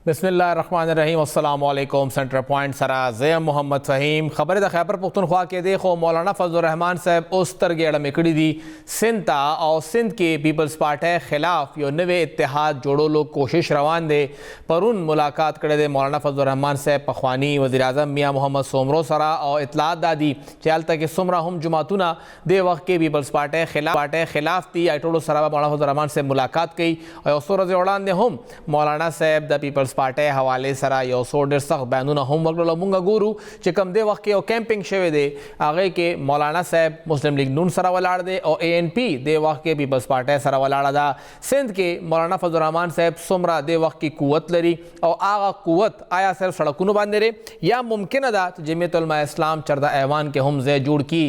بسم الله الرحمن الرحیم. السلام علیکم. سنټر پوینټ سره زه یم محمد فهیم. خبرې د خیبر پښتونخوا کې دی، خو مولانا فضل الرحمن صاحب اوس سترګې اړمې کړې دي سند ته، او سند کې پیپلز پارټۍ خلاف یو نوی اتحاد جوړولو کوشش روان دی. پرون ملاقات کړی دی مولانا فضل الرحمن صاحب پخوانی وزیراعظم میا محمد سومرو سره، او اطلاعات دا دي چې هلته کې څومره هم جماعتونه دې وخت کې پیپلز پارټۍ خلاف دي، ټولو سره به مولانا فضل الرحمن صاحب ملاقات کوي. او یو څو ورځې وړاندې هم مولانا صاحب د پیپلز پارټۍ حواله سره یو څو ډېر سخت بیانونه هم وکړل. مونږ ګورو چې کوم دې وخت کې یو کیمپینګ شوی دی، هغه کې مولانا صاحب مسلم لیگ نون سره ولاړ دی او ای ان پی دې وخت کې پیپلز پارټۍ سره ولاړه ده. سند کې مولانا فضل الرحمن صاحب څومره دې وخت کې قوت لري، او هغه قوت آیا صرف سړکونو باندې لري یا ممکنه ده چې جمعیت علماء اسلام چرته ایوان کې هم ځای جوړ کی؟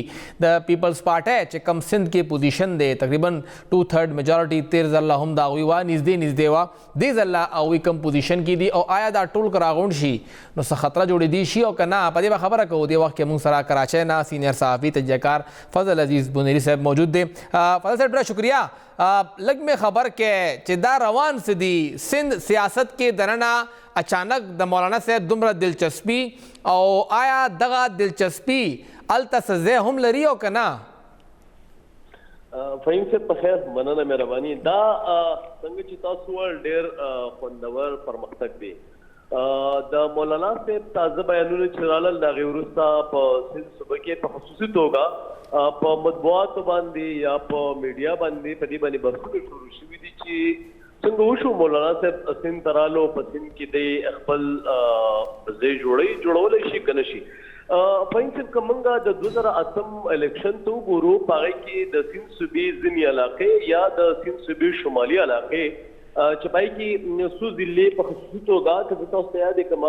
د پیپلز پارټۍ چې کم سند کې پوزیشن دی، تقریبا 2/3 میجارټي تیر ځله هم د هغوی وه، نږدې نږدې وه. دې ځله هغوی کم پوزیشن کې دي، او آیا دا ټول که راغونډ شي نو څه خطره جوړېدی شي او که نه؟ په دې به خبره کوو. دې وخت کې موږ سره کراچۍ نه سینئر صحافي، تجزیهکار فضل عزیز بونیری صاحب موجود دی. فضل صاحب، ډېره شکریہ. لږ مې خبر کې چې دا روان څه دي سند سیاست کې دننه، اچانک د مولانا صاحب دومره دلچسپي، او آیا دغه دلچسپي هلته څه ځای هم لري او که نه؟ فهیم صاحب، په خیر، مننه، مهرباني. دا څنګه چې تاسو ول، ډیر خوندور پرمختګ دی. د مولانا صاحب تازه بیانونه چې رالل، د هغې وروسته په سند صوبه کې په خصوصي توګه په مطبوعاتو باندې یا په میډیا باندې په دې باندې بحثونه شروع شوي دي چې څنګه وشو، مولانا صاحب سند ته رالو، په سند کې دی خپل ځای جوړولی شي که نه شي؟ فهیم صاحب، که موږ د 2008 الیکشن ته وګورو، په هغې کې د سند صوبې ځینې علاقې یا د سند صوبې شمالي علاقې چې پای کې څو ضلعې، په خصوصي توګه که زه تاسو ته یاد کړم،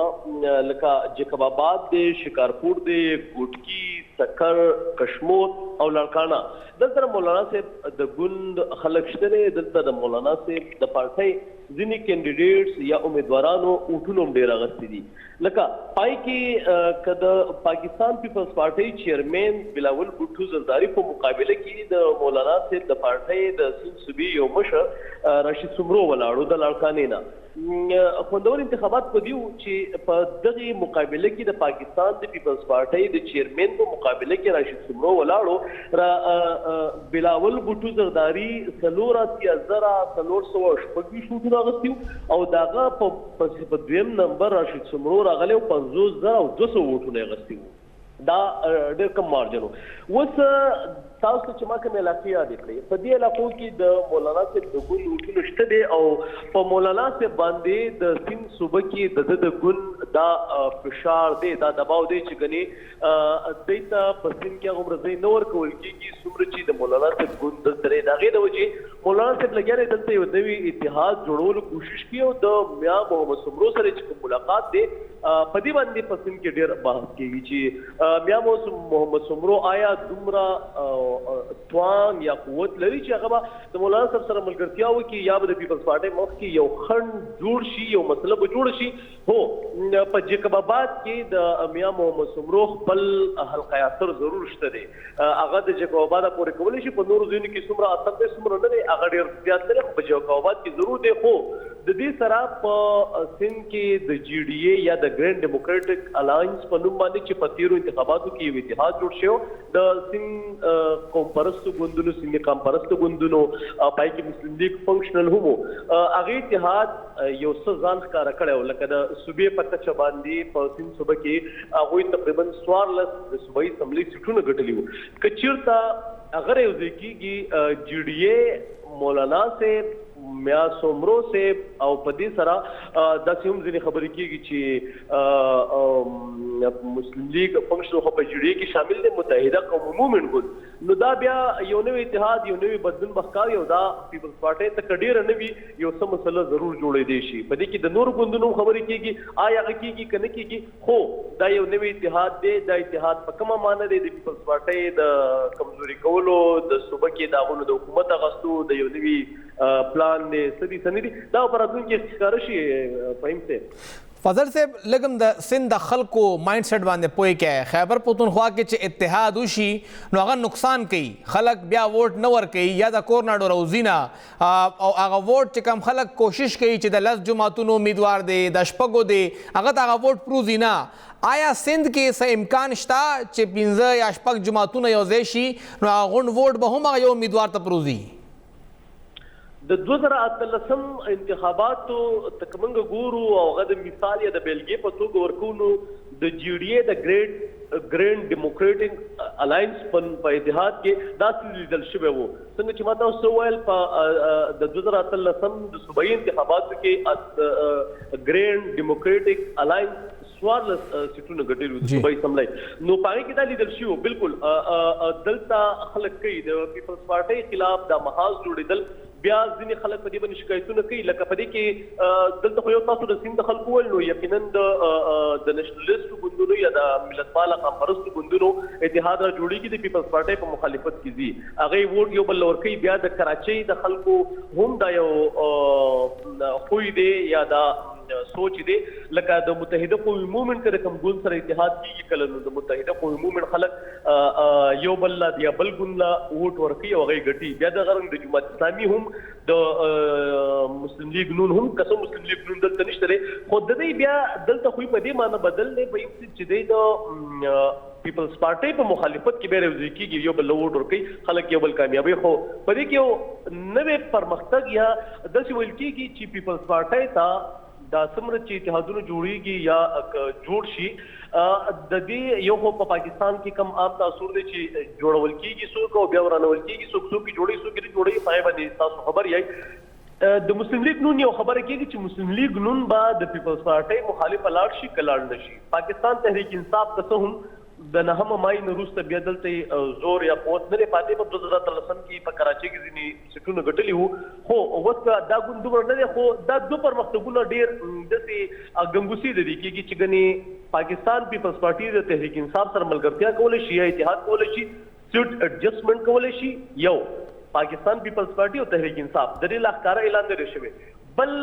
لکه جیکب آباد دی، شکارپور دی، ګوټکی، سکر، کشمور او لاړکانه، دلته مولانا صاحب د ګوند خلک شته دی. دلته د مولانا صاحب د پارټۍ ځینې کینډیډیټس یا امیدوارانو ووټونه هم ډېر اخیستي دي. لکه پای کې که د پاکستان پیپلز پارټۍ چیئرمین بلاول بوټو زرداري په مقابله کې د مولانا صاحب د پارټۍ د سند صوبې یو مشر راشد سومرو ولاړو د لاړکانې نه، خوندور انتخابات په دیو چې په دغه مقابله کې، د پاکستان د پیپلز پارټۍ د چیئرمین په مقابله کې راشد سومرو ولاړو، را بلاول بوټو زرداری 84,426 ووټونه اخیستي او دغه په دویم نمبر راشد سومرو راغلی او 50,200 ووټونه اخیستي وو. دا ډېر کم مارجن وو. اوس تاسو چې ما کومې علاقې یادې کړې، په دې علاقو کې د مولانا صاحب د ګوند ووټونه شته دی، او په مولانا صاحب باندې د سند صوبه کې د ده د ګوند دا فشار دی، دا دباو دی چې ګنې دی ته په سند کې هغومره ځای نه ورکول کېږي څومره چې د مولانا صاحب ګوند دلته دی. د هغې د وجې مولانا صاحب لګیا دی دلته یو نوي اتحاد جوړولو کوشش کوي، او د میا محمد سومرو سره چې کوم ملاقات دی، په دې باندې په سند کې ډېر بحث کېږي چې میا محمد سومرو آیا دومره توان یا قوت لري چې هغه به د مولانا صاحب سره ملګرتیا وکړي یا به د پیپلز پارټۍ مخ کې یو خنډ جوړ شي، یو مسله به جوړ شي؟ هو، په جیکب آباد کې د میا محمد سومرو خپل حلقه اثر ضرور شته دی، هغه د جیکب آباد پورې کولی شي. په نورو ځایونو کې څومره اثر دی، څومره نه دی، هغه ډېر زیات نه دی، خو په جیکب آباد کې ضرور دی. خو د دې سره په سند کې د جی ډي ای یا د ګرینډ ډیموکراټک الاینس په نوم باندې چې په تیرو انتخاباتو کې یو اتحاد جوړ شو د سند قوم پرستو ګوندونو، سندي قوم پرستو ګوندونو، پای کې مسلم لیګ فنکشنل هم، هغه اتحاد یو څه ځان ښکاره کړی و. لکه د صوبې په کچه باندې په سند صوبه کې هغوی تقریبا 14 د صوبایي اسمبلۍ سیټونه ګټلي وو. که چیرته هغه یو ځای کېږي، جی ډي ای، مولانا صاحب، میا سومرو صاحب، او په دې سره داسې هم ځینې خبرې کېږي چې مسلم لیګ فنکشنل خو په جی ډي ای کې شامل دی، متحده قومي موومنټ ګوند، نو دا بیا یو نوی اتحاد، یو نوی بدلون به ښکاري، او دا پیپلز پارټۍ ته که ډېره نه وي، یو څه مسله ضرور جوړېدی شي. په دې کې د نورو ګوندونو هم خبرې کېږي، آیا هغه کېږي که نه کېږي؟ خو دا یو نوی اتحاد دی. دا اتحاد په کومه معنی دی؟ د پیپلز پارټۍ د کمزوري کولو، د صوبه کې د هغونو د حکومت اخیستو د یو نوي پلان دی، څه دي څه نه دي، دا په راتلونکي کې ښکاره شي، فهیم صاحب. فضل صاحب، لږ هم د سند د خلکو مایند سیټ باندې پوه کړئ. خیبر پښتونخوا کې چې اتحاد وشي نو هغه نقصان کوي، خلک بیا ووټ نه ورکوي یا د کور نه راوځي نه، او هغه ووټ چې کم خلک کوشش کوي چې د 10 جماعتونو امیدوار دی، د 6 دی، هغه ته هغه ووټ پروځي نه. آیا سند کې څه امکان شته چې 5 یا 6 جماعتونه یو ځای شي نو هغه غونډ ووټ به هم هغه یو امیدوار ته پروځي؟ د 2018 انتخاباتو ته که موږ ګورو او هغه د مثال یا د بېلګې په توګه ورکوو، نو د جي ډي اې د ګرینډ ډیموکراټک الاینس په اتحاد کې دا څه لیدل شوی وو. څنګه چې ما تاسو ته وویل، په د 2018 د صوبایي انتخاباتو کې ګرینډ ډیموکراټک الاینس 14 سیټونه ګټلي وو د صوبایي اسمبلۍ، نو په هغې کې دا لیدل شوي وو. بالکل دلته خلک کوي د پیپلز پارټۍ خلاف دا محاذ جوړېدل، بیا ځینې خلک په دې باندې شکایتونه کوي. لکه په دې کې دلته خو یو تاسو د سیند خلکو وویل، نو یقینا د نشنلیسټو ګوندونو یا د ملتپاله قامپرستو ګوندونو اتحاد را جوړېږي، د پیپلز پارټۍ په مخالفت کې ځي، هغوی ووټ یو بل له ورکوي. بیا د کراچۍ د خلکو هم دا یو خوی دی یا دا سوچ دی، لکه د متحده قومي موومنټ که د کوم ګوند سره اتحاد کېږي کله، نو د متحده قومي موومنټ خلک یو بل له یا بل ګوند له ووټ ورکوي او هغه یې ګټي. بیا دغه رنګ د جماعت اسلامي هم، د مسلم لیګ نون هم، که څه مسلم لیګ نون دلته نشته دی، خو د دوی بیا دلته خو په دې معنی بدل دی په چې دی د پیپلز پارټۍ په مخالفت کې بیا راوځي کېږي، یو بل له ووټ ورکوي، خلک یو بل کامیابي. خو په دې کې یو نوی پرمختګ یا داسې ویل کېږي چې پیپلز پارټۍ ته دا څومره چې اتحادونه جوړیږي یا جوړ شي، د دې یو خو په پاکستان کې کم عام تاثر دی چې جوړول کېږي څوک او بیا ورانول کېږي، څوک څوک جوړوي څوک نه جوړوي، په هغې باندې تاسو خبر یئ. د مسلم لیګ نون یو خبره کېږي چې مسلم لیګ نون به د پیپلز پارټۍ مخالفه لاړ شي که لاړ نه شي. پاکستان تحریک انصاف که څه هم د 9 مای نه وروسته بیا دلته زور یا قوت نه دی پاتې، په 2013 کې په کراچۍ کې ځینې سیټونه ګټلي وو، خو اوس دا ګوند دومره نه دی. خو دا دوه پرمختګونه ډېر داسې ګنګوسې د دې کېږي چې ګنې پاکستان پیپلز پارټي د تحریک انصاف سره ملګرتیا کولی شي یا اتحاد کولی شي، سیټ اډجسټمنټ کولی شي. یو پاکستان پیپلز پارټي او تحریک انصاف د دې لا ښکاره اعلان نه دی شوی. بل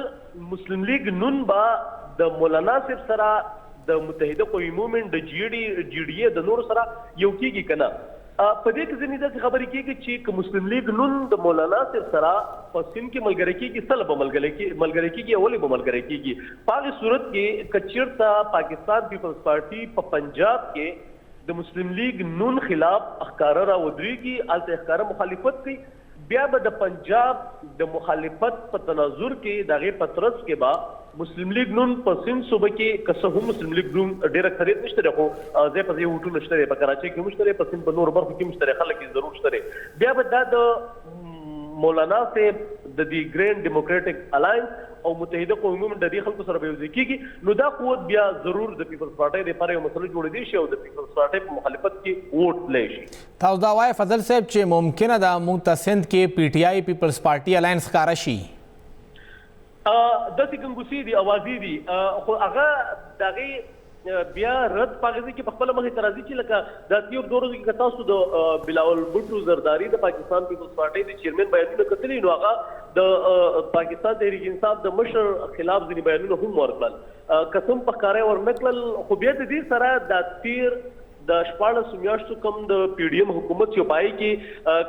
مسلم لیګ نون به د مولانا صاحب سره د متحده قومي موومنټ د جي ډي ای د نورو سره یو کېږي که نه. په دې کې ځینې داسې خبرې کېږي چې که مسلم لیګ نون د مولانا صاحب سره په سیند کې ملګری کېږي، څه به ملګری کېږي او ولې به ملګری کېږي؟ په هغې صورت کې که چېرته پاکستان پیپلز پارټي په پنجاب کې د مسلم لیګ نون خلاف ښکاره را ودرېږي، هلته ښکاره مخالفت کوي، بیا به د پنجاب د مخالفت په تناظر کې د هغې په ترڅ کې به مسلم لیګ نون په سند صوبه کې، که څه هم مسلم لیګ نون ډېر اکثریت نشته دی، خو ځای په ځای ووټونه شته دی، په کراچۍ کې هم شته دی، په سند په نورو برخو کې هم شته دی، خلک یې ضرور شته دی. بیا به دا د مولانا صاحب د دې ګرینډ ډیموکراټک الاینس او متحده قومي موومنټ د دې خلکو سره به یوځای کېږي، نو دا قوت بیا ضرور د پیپلز پارټۍ لپاره یو مسله جوړېدی شي او د پیپلز پارټۍ په مخالفت کې ووټ تللی شي. تاسو دا وایئ فضل صاحب چې ممکنه ده موږ ته سند کې پي ټي آی پیپلز پارټي الاینس ښکاره شي؟ داسې ګنګوسې دي، اوازې دي، خو هغه د هغې بیا رد په هغې ځای کې په خپله مخې ته راځي چې لکه دا تېرو دوه ورځو کې که تاسو د بلاول بوټو زرداري د پاکستان پیپلز پارټۍ د چیرمن بیانونه کتلي، نو هغه د پاکستان تحریک انصاف د مشر خلاف ځینې بیانونه هم ورکړل، که څه هم په ښکاره یې ورنه کړل، خو بیا د دې سره دا تېر د 16 میاشتو کوم د پي ډي ایم حکومت چې په هغې کې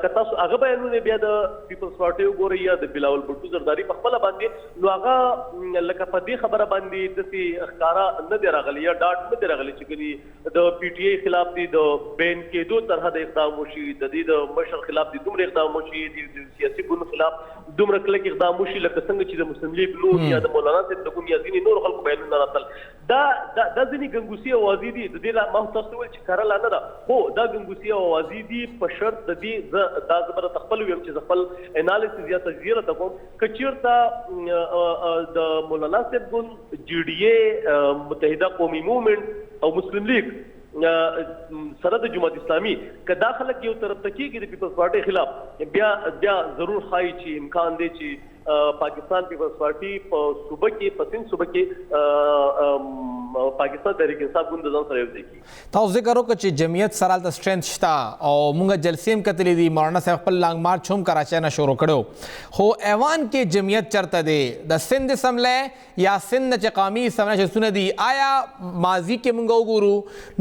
که تاسو هغه بیانونه بیا د پیپلز پارټۍ وګورئ یا د بلاول بوټو زرداري په خپله باندې، نو هغه لکه په دې خبره باندې داسې ښکاره نه دی راغلی یا ډاډ نه دی راغلی چې ګنې د پي ټي آی خلاف دې د بین کېدو تر حده اقدام وشي، د دې د مشر خلاف دې دومره اقدام وشي، د سیاسي ګوند خلاف دومره کلک اقدام وشي لکه څنګه چې د مسلم لیګ نون یا د مولانا صاحب د ګوند یا ځینې نورو خلکو بیانونه راتلل. دا دا ځینې ګنګوسې او اوازې دي، د دې لا ما تاسو ته وویل چې کره لا نه ده، خو دا ګنګوسې او اوازې دي په شرط د دې زه دا زه به درته خپل ویم چې زه خپل انالیسز یا تجزیه راته کوم، که چېرته د مولانا صاحب ګوند، جي ډي ای، متحده قومي موومنټ او مسلم لیګ سره د جماعت اسلامي که دا خلک یو طرف ته کېږي د پیپلز پارټۍ خلاف، بیا بیا ضرور ښایي چې امکان دی چې پاکستان پیپلز پارټي په صوبه کې، په سند صوبه کې پاکستان تحریک انصاف ګوند ځان سره یو ځای کړي. تاسو ذکر وکړ چې جمعیت سره هلته سټرینث شته او مونږ جلسې هم کتلې دي، مولانا صاحب خپل لانګ مارچ هم کراچۍ نه شروع کړو، خو ایوان کې جمعیت چرته دی؟ د سند اسمبلۍ یا سند نه چې قامي اسمبلۍ نشستونه دي، آیا ماضي کې مونږ وګورو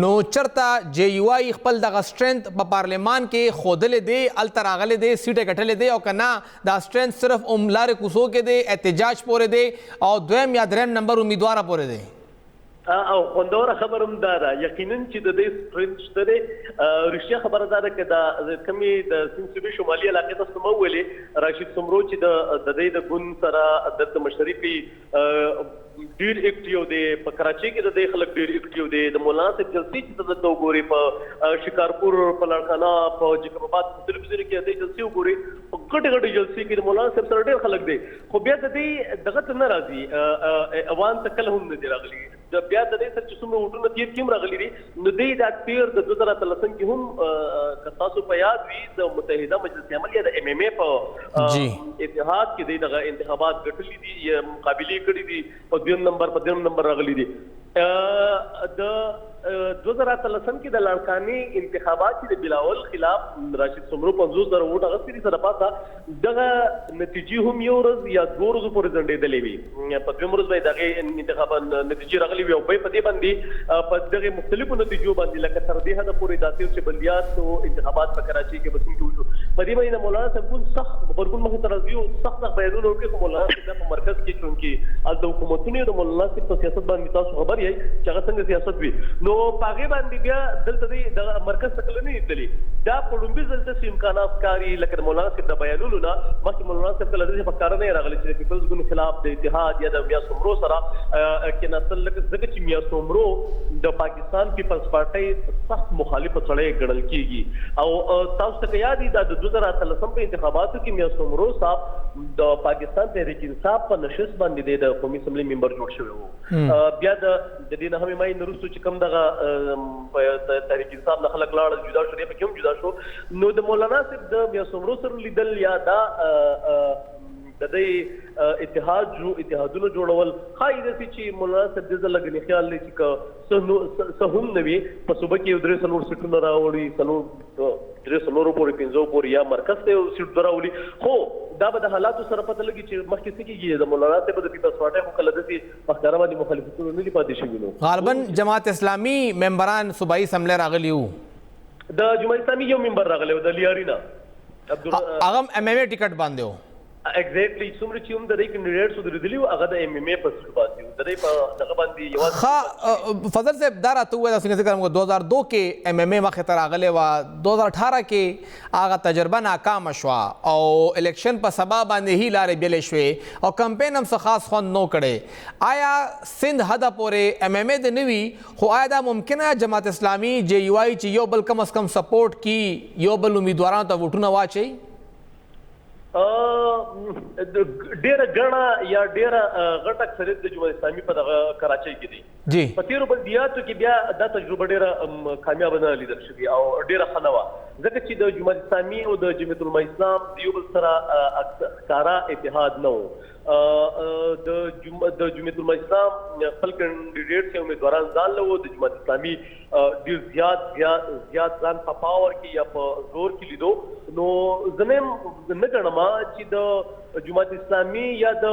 نو چرته جې یو آی خپل دغه سټرینث په پارلیمان کې ښودلی دی، هلته راغلی دی، سیټ یې ګټلی دی، او که نه دا سټرینث صرف هم لارې کوڅو کې دی، احتجاج پورې دی او دویم یا دریم نمبر امیدواره پورې دی؟ او خوندوره خبره هم دا ده، یقینا چې د دې سټرینث شته دی. رښتیا خبره دا ده که دا کومې د سند صوبې شمالي علاقې تاسو ته ما وویلې، راشد سمرو چې د دې د ګوند سره دلته مشري کوي، ډیر اکټیو دی. په کراچۍ کې د دې خلک ډیر اکټیو دی. د مولانا صاحب جلسې چې ته دلته وګورې، په شکارپور، په لاړکانه، په جیکب آباد، په مختلفو ځایونو کې د دې جلسې وګورې، په غټې غټې جلسې کې د مولانا صاحب سره ډیر خلک دی، خو بیا د دې دغه ته نه راځي، ایوان ته کله هم نه دی راغلي. بیا د دې سره چې څومره ووټونه تیر کې هم راغلي دي، نو دوی دا تیر د 2013 کې هم، که تاسو په یاد وي، د متحده مجلس عمل یا د ایم ایم ای په اتحاد کې دوی دغه انتخابات ګټلي دي، مقابلې کړي دي، په دویم نمبر، په دریم نمبر راغلي دي. د 2013 کې د لاړکانې انتخابات چې د بلاول خلاف راشد سمرو 50,000 ووټ اخیستي دي سره پاسه، دغه نتیجې هم یو ورځ یا دوه ورځو پورې ځنډېدلې وي. په دویم ورځ به یې دغې انتخابات نتیجې راغلې وي، او به په دې باندې، په دغې مختلفو نتیجو باندې، لکه تر دې حده پورې دا تېر چې بلدیات او انتخابات په کراچۍ کې، په سیند کې وشو، په دې باندې د مولانا صاحب ګوند سخت غبرګون مخې ته راځي او سخت سخت بیانونه وکړي. خو مولانا صاحب په مرکز کې، چونکې هلته حکومتونه، د مولانا صاحب په سیاست باندې تاسو خبر یئ چې هغه څنګه سیاست وي، نو په هغې باندې بیا دلته دی دغه مرکز ته کله نه دي تللي. دا په لومړي ځل داسې امکانات ښکاري، لکه د مولانا صاحب د بیانونو نه مخکې مولانا صاحب کله داسې په ښکاره نه راغلی چې د پیپلز ګوند خلاف د اتحاد یا د میا سومرو سره کېناستل، لکه ځکه چې میا سومرو د پاکستان پیپلز پارټۍ سخت مخالف سړی ګڼل کېږي. او تاسو ته که یاد وي، دا د 2013 په انتخاباتو کې میا سومرو صاحب د پاکستان تحریک انصاف په نشست باندې دی د قومي اسمبلۍ ممبر جوړ شوی وو. بیا د دې نهمې مې نه وروسته چې کوم دغه تحریک انصاف نه خلک لاړل، جدا شو، دی پکې هم جدا شو. نو د مولانا صاحب د میا سومرو سره لیدل یا دا د دې اتحاد جو اتحادونو جوړول، ښایي داسې چې مولانا صاحب دې ځل لږ خیال دی چې که څه هم نه وي، په صوبه کې یو درې څلور سیټونه راوړي، څلور درې څلورو پورې، پنځو پورې، یا مرکز ته یو سیټ راولي. خو دا به د حالاتو سره پته لګي چې مخکې څه کېږي. د مولانا صاحب د پیپلز پارټۍ خو کله داسې په ښکاره باندې مخالفتونه نه دي پاتې شوي. نو غالبا جماعت اسلامي ممبران صوبایي اسمبلۍ راغلي وو. د جماعت اسلامي یو ممبر راغلی و د لیاري نه، هغه ایم ایم ای ټیکټ باندې و. ایگزیکټلی، څومره چې هم د دې کینډیډیټس ودرېدلي وو، هغه د ایم ایم ای په سیټ باندې وو، د دې په دغه باندې یوازې. ښه فضل صاحب، دا راته ووایه، څنګه ذکر موږ 2002 کې ایم ایم ای مخې ته راغلې وه، 2018 کې هغه تجربه ناکامه شوه او الیکشن په سبا باندې هی لارې بېلې شوې او کمپین هم څه خاص خوند نو کړی. آیا سند حده پورې ایم ایم ای د نه وي، خو آیا دا ممکنه جماعت اسلامي، جې یو آی چې یو بل کم از کم سپورټ کی، یو بل امیدوارانو ته ووټونه واچوي؟ ډیره ګڼه یا ډیره غټ اکثریت د جماعت اسلامي په دغه کراچۍ کې دی. په تیرو بلدیاتو کې بیا دا تجربه ډیره کامیابه نه لیدل شوې او ډیره ښه نه وه، ځکه چې د جماعت اسلامي او د جمعیت علماء اسلام د یو بل سره ښکاره اتحاد نه و. د جمعیت علماء اسلام خپل کینډیډیټس یا امیدواران ځان له وو، د جماعت اسلامي ډیر زیات زیات زیات ځان په پاور کې یا په زور کې لیدو. نو زه نه ګڼم چې د جماعت اسلامي یا د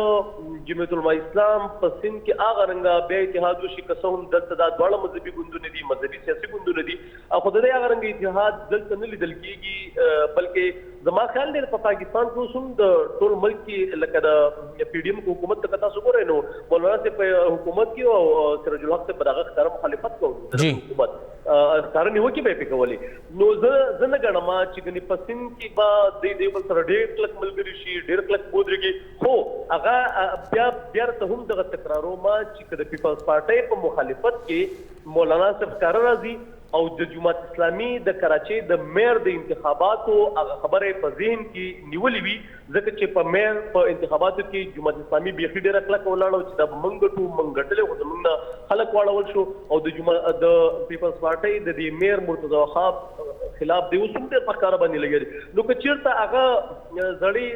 جمعیت علماء اسلام په سند کې هغه رنګه بیا اتحاد وشي. که څه هم دلته دا دواړه مذهبي ګوندونه دي، مذهبي سیاسي ګوندونه دي، خو د دې هغه رنګه اتحاد دلته نه لیدل کېږي. بلکې زما خیال دی په پاکستان کې اوس هم د ټول ملک کې، لکه د پي ډي ایم حکومت ته که تاسو ګورئ، نو مولانا صاحب په حکومت کې او سراج الحق صاحب په دغه ښکاره مخالفت کوو، حکومت ښکاره نیوکې به یې پرې کولې. نو زه نه ګڼم چې ګنې په سند کې به دوی د یو بل سره ډېر کلک ملګري شي، ډېر کلک ودرېږي. خو هغه بیا بیرته هم دغه تکراروم چې که د پیپلز پارټۍ په مخالفت کې مولانا صاحب ښکاره راځي او د جماعت اسلامي د کراچۍ د میر د انتخاباتو هغه خبره په ذهن کې نیولې وي، ځکه چې په میر په انتخاباتو کې جماعت اسلامي بیخي ډېره کلکه ولاړه چې دا به موږ ګټو، موږ ګټلې، خو زموږ نه خلک واړول شو، او د جماعت د پیپلز پارټۍ د دې میر مرتضی وهاب خلاف دی، اوس هم ډېر په ښکاره باندې لګیا دی. نو که چېرته هغه زړې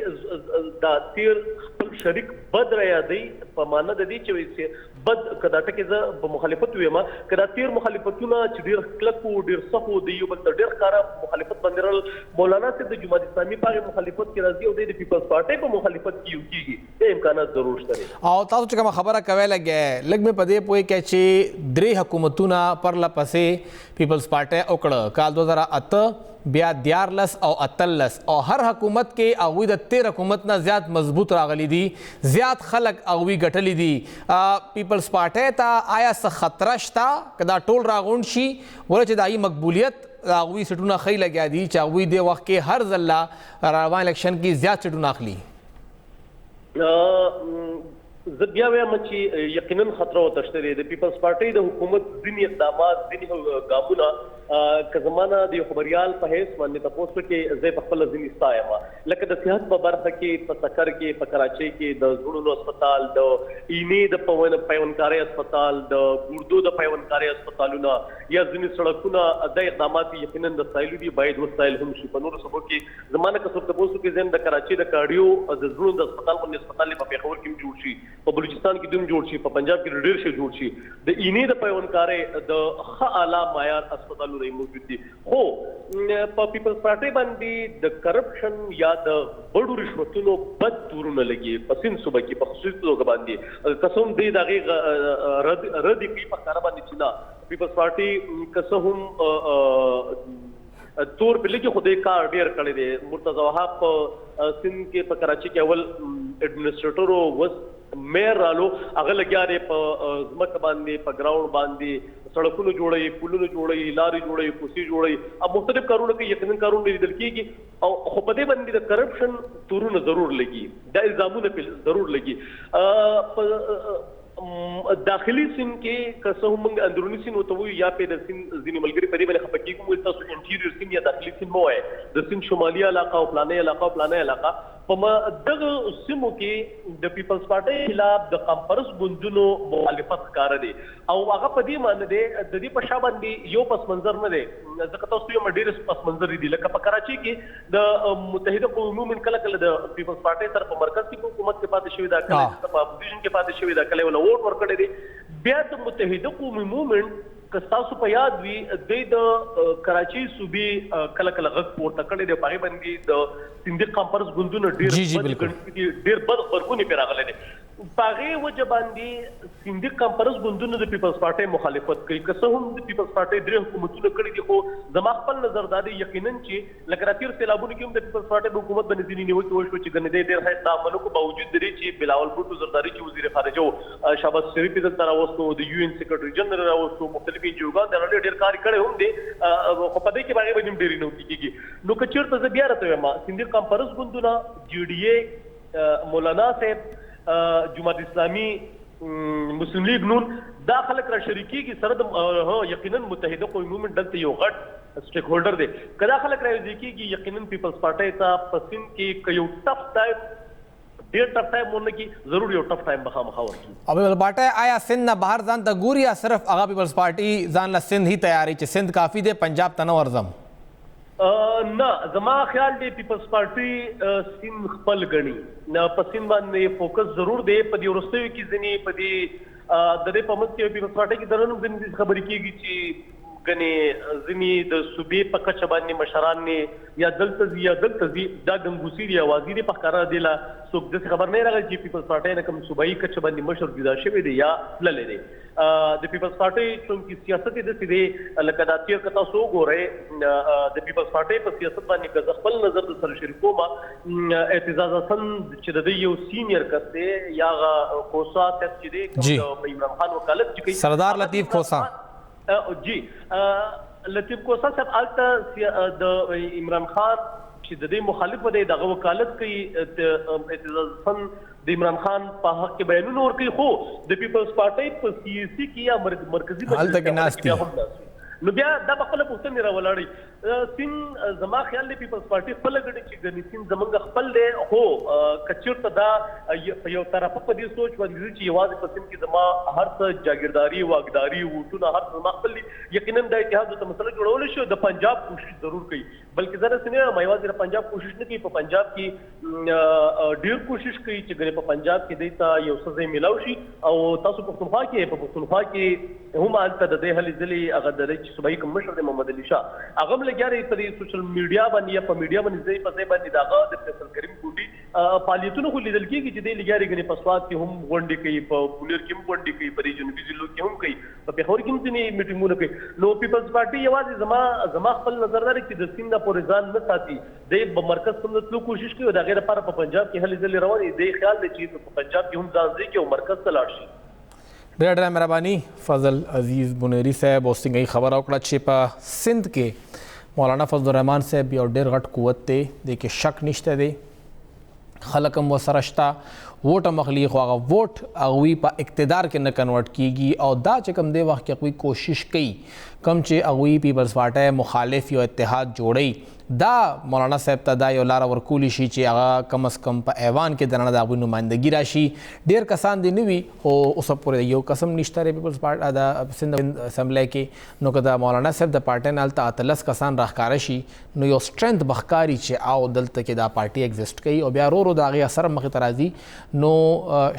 دا تېر خپل شریک بد را یادوي، په معنی د دې چې بد، که دا ټکی زه په مخالفت ویم، که دا تېر مخالفتونه چې ډېر کلک وو، ډېر سخت وو، د یو بل ته ډېر ښکاره مخالفت باندې راغلل، مولانا صاحب د جماعت اسلامي په هغې مخالفت کې راځي او دی د پیپلز پارټۍ په مخالفت کې یو کېږي، دا امکانات ضرور شته دی. او تاسو چې کومه خبره کوئ لګی لږ مې په دې پوه کړئ چې درې حکومتونه پرله پسې پیپلز پارټۍ وکړه، کال 2008، بیا 13 او 18، او هر حکومت کې هغوی د تېر حکومت نه زیات مضبوط راغلي دي، زیات خلک هغوی ګټلي دي. پیپلز پارټۍ ته آیا څه خطره شته که دا ټول راغونډ شي، ولې چې د هغوی مقبولیت، د هغوی سیټونه ښه لګیا دي چې هغوی دې وخت کې هر ځل روان الیکشن کې زیات سیټونه اخلي؟ زه بیا وایم چې یقینا خطر ورته شته دی. د پیپلز پارټۍ د حکومت ځینې اقدامات، ځینې ګامونه، که زما نه د یو خبریال په حیث باندې تپوس وکړي، زه یې په خپله ځینې ستایم، لکه د صحت په برخه کې، په سکر کې، په کراچۍ کې د زړونو هسپتال، د اینې د پیوندکارۍ هسپتال، د ګردو د پیوندکارۍ هسپتالونه یا ځینې سړکونه، دا اقدامات یقینا د ستایلو دي، باید وستایل هم شي. په نورو صوبو کې زما نه که څوک تپوس وکړي، زه هم د کراچۍ د کارډیو د زړونو د هسپتال غوندې هسپتال په پېښور کې هم جوړ شي، په بلوچستان کې هم جوړ شي، په پنجاب کې ډېر شي جوړ شي، د اینې د پیوندکارۍ د ښه اعلی معیار هسپتالونه یې موجود دي. خو په پیپلز پارټۍ باندې د کرپشن یا د بډو رشوتونو بد تورونه لګي په سند صوبه کې په خصوصي توګه باندې، که څه هم دوی د هغې رد کوي په ښکاره باندې چې نه، پیپلز پارټي که څه هم تور په لګي، خو دوی کار ډېر کړی دی. مرتضی وهاب په سند کې په کراچۍ کې اول اډمنسټریټر و، اوس میر رالو، هغه لګیا دی په ځمکه باندې، په ګراوند باندې سړکونه جوړوي، پلونه جوړوي، لارې جوړوي، کوڅې جوړوي او مختلف کارونه کوي. یقینا کارونه لیدل کېږي، او خو په دې باندې د کرپشن تورونه ضرور لګي، دا الزامونه پرې ضرور لګي. په داخلي سیند کې که څه هم موږ اندروني سیند ورته وایو، یا پرې د سیند ځینې ملګري په دې باندې خفه کېږي، موږ تاسو انټیریور سیند یا داخلي سیند مه وایئ، د سیند شمالي علاقه او پلانۍ علاقه او پلانۍ علاقه، په دغه سیمو کې د پیپلز پارټۍ خلاف د قامپرست ګوندونو مخالفت ښکاره دی، او هغه په دې معنی دی، د دې په شا باندې یو پس منظر نه دی، ځکه تاسو یم ډېر پس منظر دي. لکه په کراچۍ کې د متحده قومي موومنټ کله کله د پیپلز پارټۍ سره په مرکز کې په حکومت کې پاتې شوې ده، کله په اپوزیشن کې پاتې شوې ده، کله یې له ووټ ورکړی دی. بیا د متحده قومي موومنټ که ستاسو په یاد وي، دوی د کراچۍ صوبې کله کله غږ پورته کړی دی، په هغې باندې د سندي قامپرست ګوندونه ډېر بد ډېر بد غبرګون یې پرې راغلی دی. په هغې وجه باندې سندي قامپرست ګوندونه د پیپلز پارټۍ مخالفت کوي. که څه هم د پیپلز پارټۍ درې حکومتونه کړي دي، خو زما خپل نظر دا دی یقینا چې لکه را تېر سیلابونو کې هم د پیپلز پارټۍ په حکومت باندې ځینې نیوکې وشوې چې ګنې دی ډېر ښه اقدام ونه کړو، باوجود د دې چې بلاول بوټو زرداري چې وزیر خارجه و، شهباز شریف یې دلته راوستو، د یو این سیکرټري جنرل راوستو، مختلف انجیوګان د ډېر ډېر کار یې کړی هم دی، خو په دې کې به هغې باندې هم ډېرې نیوکې کېږي. نو که چېرته زه بیا راته وایم، سندي قامپرست ګوندونه، جي ډي ای، مولانا صاحب، جماعت اسلامي، مسلم لیګ نون، دا خلک را شریکېږي سره د یقینا متحده قومي موومنټ دلته یو غټ سټیک هولډر دی، که دا خلک راوځي کېږي یقینا پیپلز پارټۍ ته په سند کې که یو ټف ټایم، ډېر ټف ټایم ونه کړي، ضرور یو ټف ټایم به خامخا ورکړي. او پیپلز پارټۍ آیا سند نه بهر ځان ته ګوري یا صرف هغه پیپلز پارټي ځان له سند هی تیاري چې سند کافي دی، پنجاب ته نه ورځم؟ نه، زما خیال دی پیپلز پارټي سند خپل ګڼي، په سند باندې فوکس ضرور دی. په دې وروستیو کې ځینې په دې د دې په منځ کې پیپلز پارټۍ کې دننه هم ځینې داسې خبرې کېږي چې ګنې ځینې د صوبې په کچه باندې مشران نه یا دلته ځي یا دلته ځي، دا ګنګوسې دي، اوازې دي، په ښکاره دی لا څوک داسې خبر نه راغلی چې پیپلز پارټۍ نه کوم صوبایي کچه باندې مشر جدا شوی دی یا تللی دی. د پیپلز پارټۍ چونکې سیاست یې داسې دی، لکه دا تېر که تاسو وګورئ د پیپلز پارټۍ په سیاست باندې که زه خپل نظر در سره شریکوم، اعتزاز حسن چې د دوی یو سینیر کس دی، یا هغه کوسا صاحب چې دی د عمران خان وکالت چې کوي، سردار لطیف کوسا، جی لطیف کوسا صاحب هلته د عمران خان چې د دې مخالف دی دغه وکالت کوي، اعتزاز حسن د عمران خان په حق کې بیانونه ورکوي، خو د پیپلز پارټۍ په سیاسي کې یا مرکزي هلته کې ناست دي. نو بیا دا په خپله پوښتنې راولاړوي. سیند زما خیال دی پیپلز پارټي خپله ګڼي چې ګنې سیند زمونږ خپل دی، خو که چېرته دا په یو طرفه په دې سوچ باندې ځي چې یوازې په سیند کې زما هر څه جاګیرداري، واکداري، ووټونه هر څه زما خپل دي، یقینا دا اتحاد ورته مسله جوړولی شي او د پنجاب کوشش ضرور کوي. بلکې زه داسې نه وایم یوازې د پنجاب کوشش نه کوي، په پنجاب کې ډېر کوشش کوي چې ګنې په پنجاب کې دی ته یو څه ځای میلاو شي. او تاسو پښتونخوا کې، په پښتونخوا کې هم هلته د دې هلې ځلې هغه د چې صوبایي کوم مشر دی محمد علي شاه، هغه هم لګیا دی په دې سوشل میډیا باندې یا په میډیا باندې ځای په ځای باندې د هغه د فیصل کریم ګونډي فعالیتونه خو لیدل کېږي چې دی لګیا دی ګنې په سوات کې هم غونډې کوي، په بونیر کې هم غونډې کوي، په دې جنوبي ضلعو کې هم کوي، په پېښور کې هم ځینې میټینګونه کوي. نو پیپلز پارټي یوازې زما خپل نظر دا دی چې د سیند پورې ځان نه ساتي، دی به مرکز ته هم د تلو کوشش کوي او د هغې لپاره په پنجاب کې هلې ځلې روانې دي. دی خیال دی چې په پنجاب کې هم ځان ځای کړي او مرکز ته لاړ شي. ډېره ډېره مهرباني فضل عزیز بونیری صاحب. اوس څنګه یې خبره وکړه چې په سند کې مولانا فضل الرحمن صاحب یو ډېر غټ قوت دی، دې کې شک نشته دی، خلک هم ورسره شته، ووټ هم اخلي، خو هغه ووټ هغوی په اقتدار کې نه کنورټ کیږي. او دا چې کوم دی وخت کې هغوی کوشش کوي کوم چې هغوی پیپلز پارټۍ مخالف یو اتحاد جوړوي، دا مولانا صاحب ته دا یو لاره ورکولی شي چې هغه کم از کم په ایوان کې دننه د هغوی نمایندګي راشي. ډېر کسان دې نه وي، خو اوسه پورې یو قسم نشته دی پیپلز پارټۍ د سند اسمبلۍ کې. نو که د مولانا صاحب د پارټۍ نه هلته 18 کسان راښکاره شي نو یو سټرینت به ښکاري چې او دلته کې دا پارټي ایگزسټ کوي، او بیا رو رو د هغې اثر مخې ته راځي. نو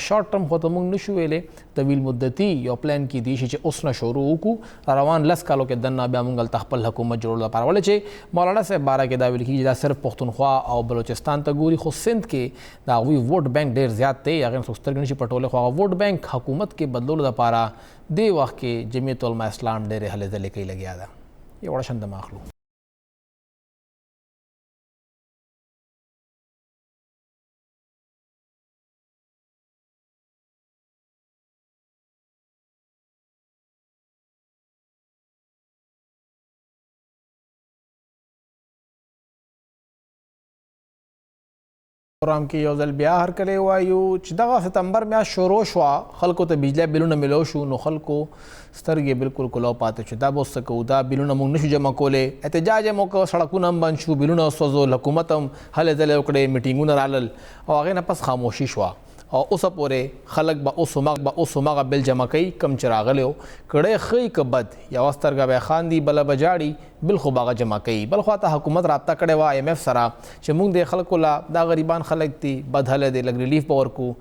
شارټ ټرم خو ته موږ نشو ویلی، طویل مدتي یو پلان کې دی شي چې اوس نه شروع وکړو، روان 10 کالو کې دننه بیا موږ هلته خپل حکومت جوړولو لپاره. ولې چې مولانا صاحب باره کې دا ویل کېږي چې دا صرف پښتونخوا او بلوچستان ته ګوري، خو سند کې د هغوی ووټ بانک ډېر زیات دی، هغې نه څوک سترګې نه شي پټولی. خو هغه ووټ بانک حکومت کې بدلولو لپاره دې وخت کې جمعیت علما اسلام ډېرې هلې ځلې کوي لګیا ده. یو وړه شان دمه اخلو. پروګرام کې یو ځل بیا هرکلی وایو چې دغه ستمبر میاشت شروع شوه، خلکو ته بجلی بلونه میلو شو، نو خلکو سترګې بالکل کلو پاتې شو، دا به اوس څه کوو، دا بلونه موږ نشو جمع کولی. احتجاج هم وکړ، سړکونه هم بند شو، بلونه وسوځول، حکومت هم هلې ځلې وکړې، میټینګونه رالل، او هغې نه پس خاموشي شوه. او اوسه پورې خلک به اوس هماغه بل جمع کوي کوم چې راغلی و، که ډېر ښه وي که بد، یوه سترګه به یې خاندي بله به ژاړي، بل خو به هغه جمع کوي. بل خوا ته حکومت رابطه کړې وه آی ایم ایف سره چې موږ دې خلکو له دا غریبان خلک دي، بد هلی دی، لږ ریلیف به ورکړو.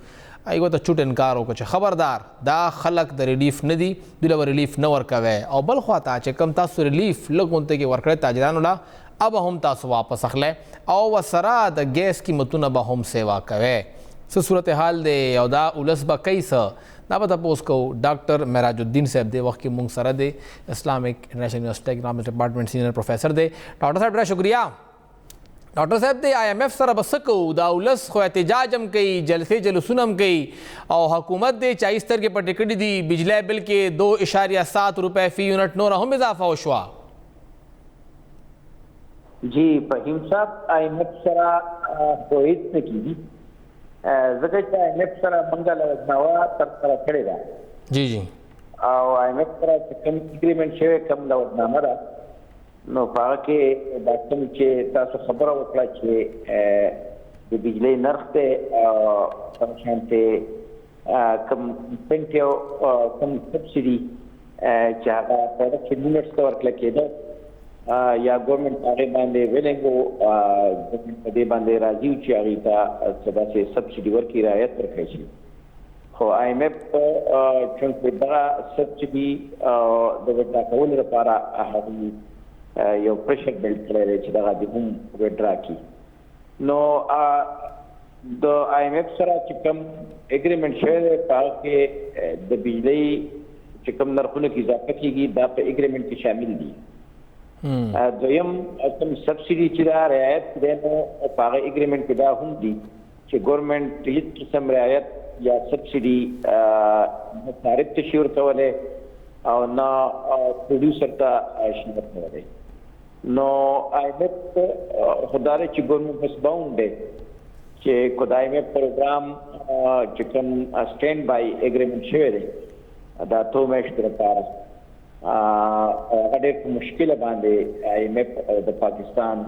هغوی ته چوټ انکار وکړو چې خبردار دا خلک د ریلیف نه دي، دوی له به ریلیف نه ورکوی. او بل خوا ته چې کوم تاسو ریلیف لږ غونتې کې ورکړی تاجرانو له، اب هم تاسو واپس اخلی او ورسره د ګیس قیمتونه به هم سیوا کوی. څه صورتحال دی او دا ولس به کوي څه، دا به تپوس کوو. ډاکټر معراج الدین صاحب دی وخت کې مونږ سره دی، اسلامک انټرنیشنل یونیورسټي اکنامکس ډپارټمنټ سینئر پروفیسر دی. ډاکټر صاحب ډېره شکریه. ډاکټر صاحب دی آی ایم ایف سره به څه کوو؟ دا ولس خو احتجاج هم کوي، جلسې جلوسونه هم کوي، او حکومت دی چایي سترګې پټې کړې دي، بجلی بل کې 2.7 روپۍ فی یونټ نوره هم اضافه وشوه. جی فهیم صاحب، آی ایم ایف سره خو هېڅ نه کېږي، ځکه چې آی ایم ایف سره موږ لوظنامه ترسره کړې ده. جی جی. او آی ایم ایف سره چې کوم اګریمنټ شوی، کوم لوظنامه ده، نو په هغه کې دا کوم چې تاسو خبره وکړه چې د بجلۍ نرخ دی او دغه شانتې کوم انسنټیو، کوم سبسډي چې هغه پروډکشن یونټس ته ورکړل کېده، یا ګورنمنټ هغې باندې ویلینګ و، ګورنمنټ په دې باندې راضي و چې هغې ته څه داسې سبسډي ورکړي، رعایت ورکړی شي. خو آی ایم ایف چونکې دغه سبسډي د وډرا کولو لپاره هغوی یو پریشر بلډ کړی دی چې دغه دې هم وډرا کړي. نو د آی ایم ایف سره چې کوم اګریمنټ شوی دی په هغه کې د بجلۍ چې کوم نرخونو کې اضافه کېږي دا په اګریمنټ کې شامل دي. دویم کوم سبسډي چې دا رعایت دی نو په هغه اګریمنټ کې دا هم دي چې ګورنمنټ هیڅ قسم رعایت یا سبسډي نه صارف ته شي ورکولی او نه پروډیوسر ته شي ورکولی. نو آی ایم ایف خو دا دی چې ګورنمنټ بس باونډ دی چې که د آی ایم ایف پروګرام چې کوم سټینډ بای اګریمنټ شوی دی دا 2 میاشتو لپاره، هغه ډېر په مشکله باندې آی ایم ایف او د پاکستان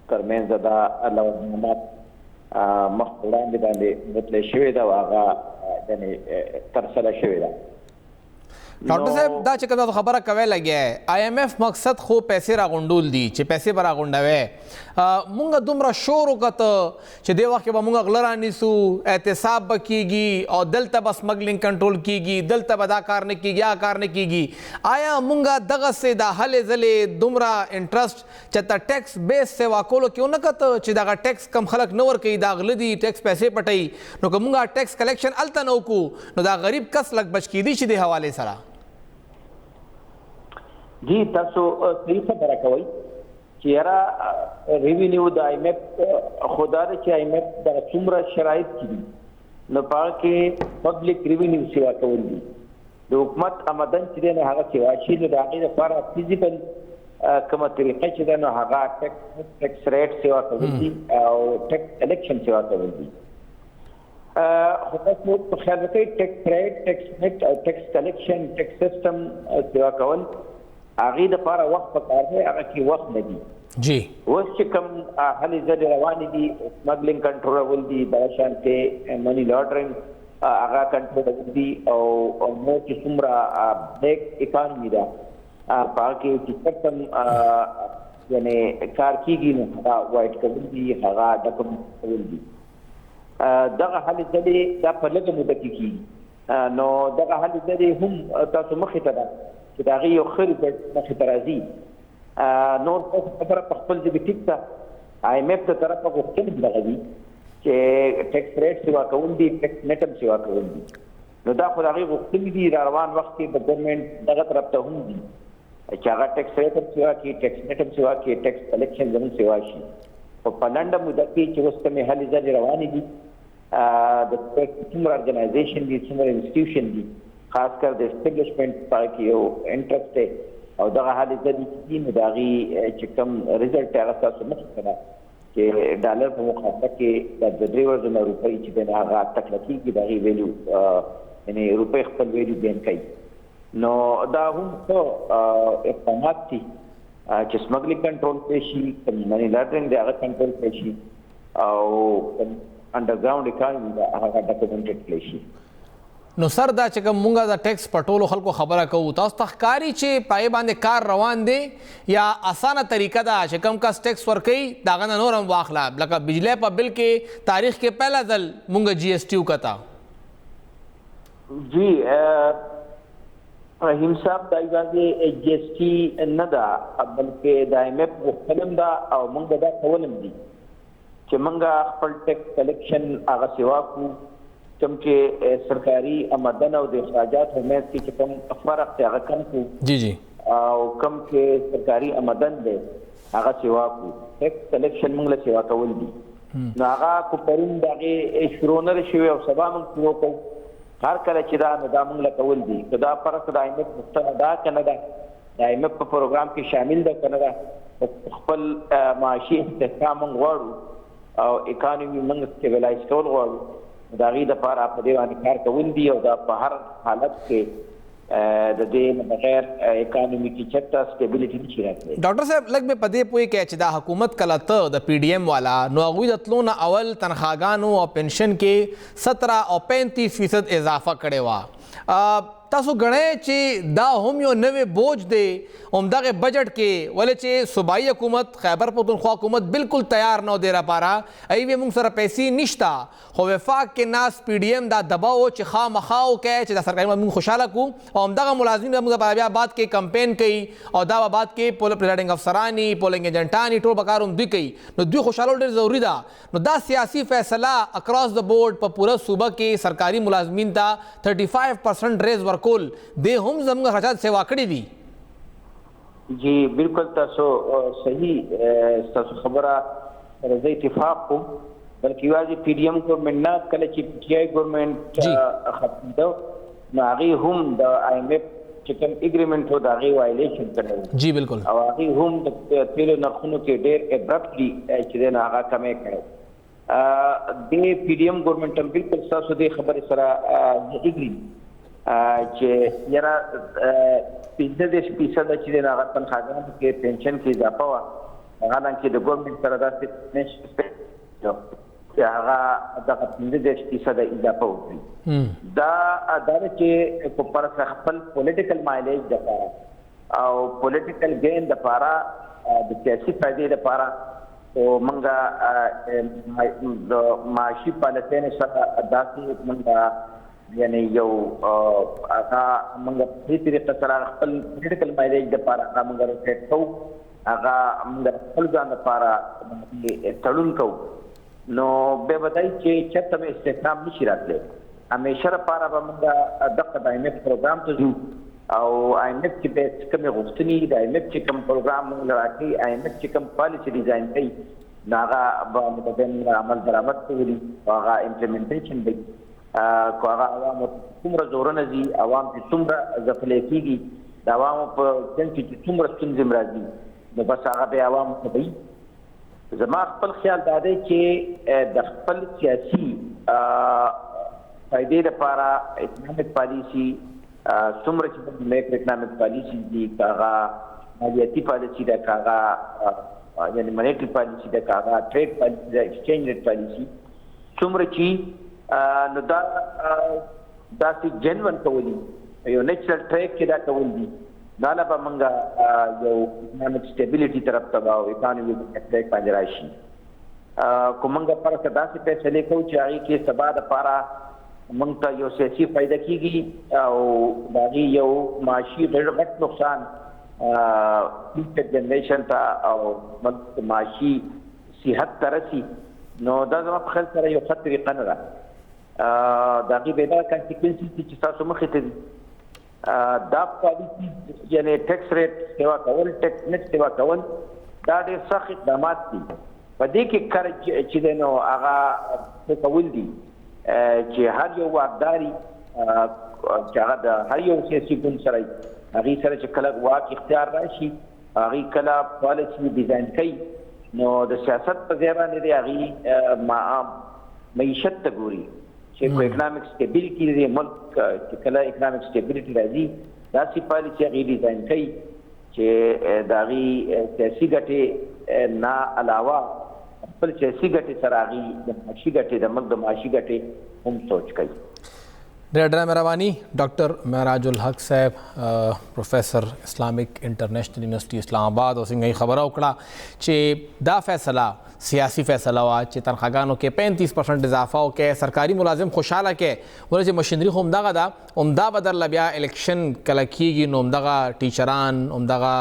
ترمنځ دا لوظنامه مخ په وړاندې باندې بوتلی شوې ده او هغه یعنې ترسره شوې ده. ډاکټر صاحب، دا چې کوم خبره کوي لګي، آی ایم ایف مقصد خو پیسې راغونډول دي چې پیسې به راغونډوي. مونږ دومره شور وکته چې دې وخت کې به مونږ غله رانیسو، احتساب به کیږي او دلته به سمګلینګ کنټرول کیږي، دلته به دا کار نه کیږي، هغه کار نه کیږي. آیا مونږ دغسې د هلې ځلې دومره انټرسټ چې ته ټیکس بیس سیوا کولو کې ونه کته چې دغه ټیکس کم خلک نه ورکوي، دا غله دي، ټیکس پیسې پټوي، نو که مونږ ټیکس کلیکشن هلته نه وکړو نو دا غریب کس لږ بچ کیدی شي دې حوالې سره؟ جی، تاسو صحیح خبره کوئ چې یاره ریونیو د آی ایم ایف خو دا ده چې آی ایم ایف دغه څومره شرایط چې دي نو په هغه کې پبلک ریونیو سیوا کول دي، د حکومت آمدن چې دی نو هغه سیوا شي، نو د هغې لپاره فزیبل کومه طریقه چې ده نو هغه ټیکس ریټ سیوا کول دي او ټیکس کلیکشن سیوا کول دي. خو تاسو په خیال وکړئ، ټیکس ریټ، ټیکس نت او ټیکس کلیکشن، ټیکس سیستم سیوا کول هغې دپاره وخت پکار دی، هغه کې وخت نه دي. اوس چې کوم هلې ځلې روانې دي، سمګلینګ کنټرولول دي، دغه شانتې مني لانډرینګ هغه کنټرولول دي، او نور چې څومره بلیک اکانومي ده په هغه کې چې چېرته یعنې کار کېږي نو هغه وایټ کول دي، هغه ډاکومنټ کول دي. دغه هلې ځلې دا په لږه موده کې کېږي، نو دغه هلې ځلې هم تاسو مخې ته ده چې د هغې یو ښه ریزلټ مخې ته راځي. نور تاسو خبره په خپل ځای کې ټیک ده، آی ایم ایف د طرفه غوښتنې دغه دي چې ټیکس ریټ سیوا کول دي، ټیکس نټ هم سیوا کول دي، نو دا خو د هغې غوښتنې دي. را روان وخت کې د ګورنمنټ دغه طرف ته هم دي چې هغه ټیکس ریټ هم سیوا کړي، ټیکس نټ هم سیوا کړي، ټیکس کلیکشن زموږ سیوا شي. خو په لنډه موده کې چې اوس کومې هلې ځلې روانې دي، د څومره ارګنایزیشن دي، څومره انسټیټیوشن دي، خاص کر د اسټبلشمنټ په کې یو انټرسټ دی او دغه هلې ځلې چې دي نو د هغې چې کوم ریزلټ دی هغه ستاسو مخې ته ده چې ډالر په مقابله کې د دوه درې ورځو نه روپۍ چې دی نو هغه تکړه کېږي، د هغې ویلیو یعنې روپۍ خپل ویلیو ګین کوي. نو دا هم ښه اقدامات دي چې سمګلینګ کنټرول کړی شي، کوم مني لانډرینګ دی هغه کنټرول کړی شي او کوم انډرګراونډ اکانومي ده هغه ډاکومنټډ کړی شي. نو سر، دا چې کوم مونږ د ټیکس په ټولو خلکو خبره کوو، تاسو ته ښکاري چې په هغې باندې کار روان دی یا اسانه طریقه ده چې کوم کس ټیکس ورکوي د هغه نه نور هم واخله، لکه بجلی په بل کې تاریخ کې پهله ځل مونږ جی ایس ټي وکته؟ جی رحیم صاحب، دا یوازې جی ایس ټي نه ده بلکې د آی ایم ایف غوښتنه هم ده او موږ به دا کول هم دي چې موږ خپل ټیکس کلیکشن هغه سیوا کړو، کوم چې سرکاري آمدن او د اخراجاتو منځ کې چې کوم فرق دی هغه کم کړو. جی جی او کوم چې سرکاري آمدن دی هغه سیوا کړو. ټیکس کلیکشن موږ له سیوا کول دي، نو هغه کو پرون د هغې شروع نه ده شوې او سبا موږ شروع کوو. هر کله چې دا نو دا موږ له کول دي، که دا فرق د آی ایم ایف غوښتنه ده که نه ده، د آی ایم ایف په پروګرام کې شامل ده که نه ده، خپل معاشي استحکام موږ غواړو او اکانومي موږ سټیبلایز کول غواړو، د هغې دپاره په دې باندې کار کول دي. او دا په هر حالت کې د دې نه بغیر اکانومي کې چېرته سټیبلیټي نشي راتلی. ډاکټر صاحب، لږ مې په دې پوه کړئ چې دا حکومت کله ته د پي ډي ایم والا نو هغوی د تلو نه اول تنخواګانو او پنشن کې 17 او 35% اضافه کړې وه. تاسو ګڼئ چې دا هم یو نوی بوج دی همدغه بجټ کې، ولې چې صوبایي حکومت، خیبر پښتونخوا حکومت بالکل تیار نه و دې لپاره، هغوی وایي موږ سره پیسې نشته، خو وفاق کې ناست پي ډي ایم دا دباو چې خامخا وکړئ چې دا سرکاري موږ خوشحاله کړو او همدغه ملازمین به موږ لپاره بیا بعد کې کمپین کوي او دا به بعد کې پریزایډینګ افسرانی، پولینګ ایجنټانی ټول به کار هم دوی کوي، نو دوی خوشحالول ډېر ضروري ده. نو دا سیاسي فیصله اکراس د بورډ په پوره صوبه کې سرکاري ملازمین ته 35% ریز ورکول دې هم زموږ اخراجات سیوا کړي دي. جی بالکل، تاسو صحیح، تاسو خبره سره زه اتفاق کوم، بلکې یوازې پي ډي ایم ګورنمنټ نه، کله چې پي ټي آی ګورنمنټ ختمېده نو هغې هم د آی ایم ایف چې کوم اګریمنټ و د هغې وایلیشن کړی و. جی بالکل. او هغې هم د تېلو نرخونو کې ډېر ابرپټلي چې دی نو هغه کمی کړی. دې پي ډي ایم ګورنمنټ هم بالکل ستاسو دې خبرې سره اګري چې یاره 35% چې د هغه تنخواګانو کې پنشن کې اضافه وه، حالانکه د ګورنمنټ سره داسې چې هغه دغه 35% اضافه وکړي. دا دا چې په پر خپل پولیټیکل مایلیج دپاره او پولیټیکل ګین دپاره، د سیاسي فایدې دپاره، او مونږه د معاشي پالیسۍ سره داسې مونږه یعنی یو هغه مونږ په دې طریقه سره خپل پولیټیکل مایلیج دپاره هغه مونږ روټیټ کوو، هغه مونږ خپل ځان دپاره تړون کوو، نو بیا به دای چې چېرته به استحکام نشي راتلی. همیشه لپاره به مونږ دغه د آی ایم ایف پروګرام ته ځو، او آی ایم ایف چې به کومې غوښتنې، د آی ایم ایف چې کوم پروګرام مونږ له راکوي، آی ایم ایف چې کوم پالیسي ډیزاین کوي، نو هغه باندې به بیا مونږ عمل درآمد کولي او هغه امپلیمنټیشن به که هغه عوامو ته څومره زورونه ځي، عوام چې څومره ځپلی کېږي، د عوامو په ژوند کې چې څومره ستونزې راځي، نو بس هغه بیا عوامو ته به. زما خپل خیال دا دی چې د خپل سیاسي فایدې لپاره اکنامک پالیسي څومره چې میکرو اکنامک پالیسي دي، که هغه مالیاتي پالیسي ده، که هغه یعنی مانیټري پالیسي ده، که هغه ټریډ پالیسي ده، ایکسچینج ریټ پالیسي، څومره چې نو دا داسې جنون کول دي، یو نیچرل ټریک کې دا کول دي، نو هله به موږ یو اکنامک سټیبিলিټي طرف ته به او اکانومي ټریک باندې راشي. که موږ فرض کړه داسې فیصلې کوو چې هغې کې سبا دپاره موږ ته یو سیاسي فایده کېږي او د هغې یو معاشي ډېر غټ نقصان فیوچر جنریشن ته او ملک معاشي صحت ته رسي، نو دا زما په خیال سره یو ښه طریقه نه ده. د هغې بیا دا کانسیکوینسز دي چې ستاسو مخې ته دي. دا پالیسي یعنی ټیکس ریټ سیوا کول، ټیکس نټ سیوا کول، دا ډېر سخت اقدامات دي. په دې کې کرج چې دی نو هغه څه کول دي چې هر یو واکداري چې هغه د هر یو سیاسي ګوند سره هغې سره چې کله واک اختیار راشي، هغې کله پالیسي ډیزاین کوي، نو د سیاست په ځای باندې دی هغې معیشت ته ګوري چې کو اکنامک سټیبিলিټي دی ملک، چې کله اکنامک سټیبিলিټي راځي داسې پالیسي هغې ډیزاین کوي چې د هغې سیاسي ګټې نه علاوه خپل سیاسي ګټې سره هغې د معاشي ګټې، د ملک د معاشي ګټې هم سوچ کوي. ډېره ډېره مهرباني ډاکټر معراج الحق صاحب، پروفیسر اسلامک انټرنیشنل یونیورسټي اسلام آباد. او څنګه یې خبره وکړه چې دا فیصله سیاسي فیصله وه چې تنخواګانو کې 35% اضافه وکړي، سرکاري ملازم خوشحاله کړي، ولې چې مشینري خو همدغه ده، همدا به درله بیا الیکشن کله کېږي، نو همدغه ټیچران، همدغه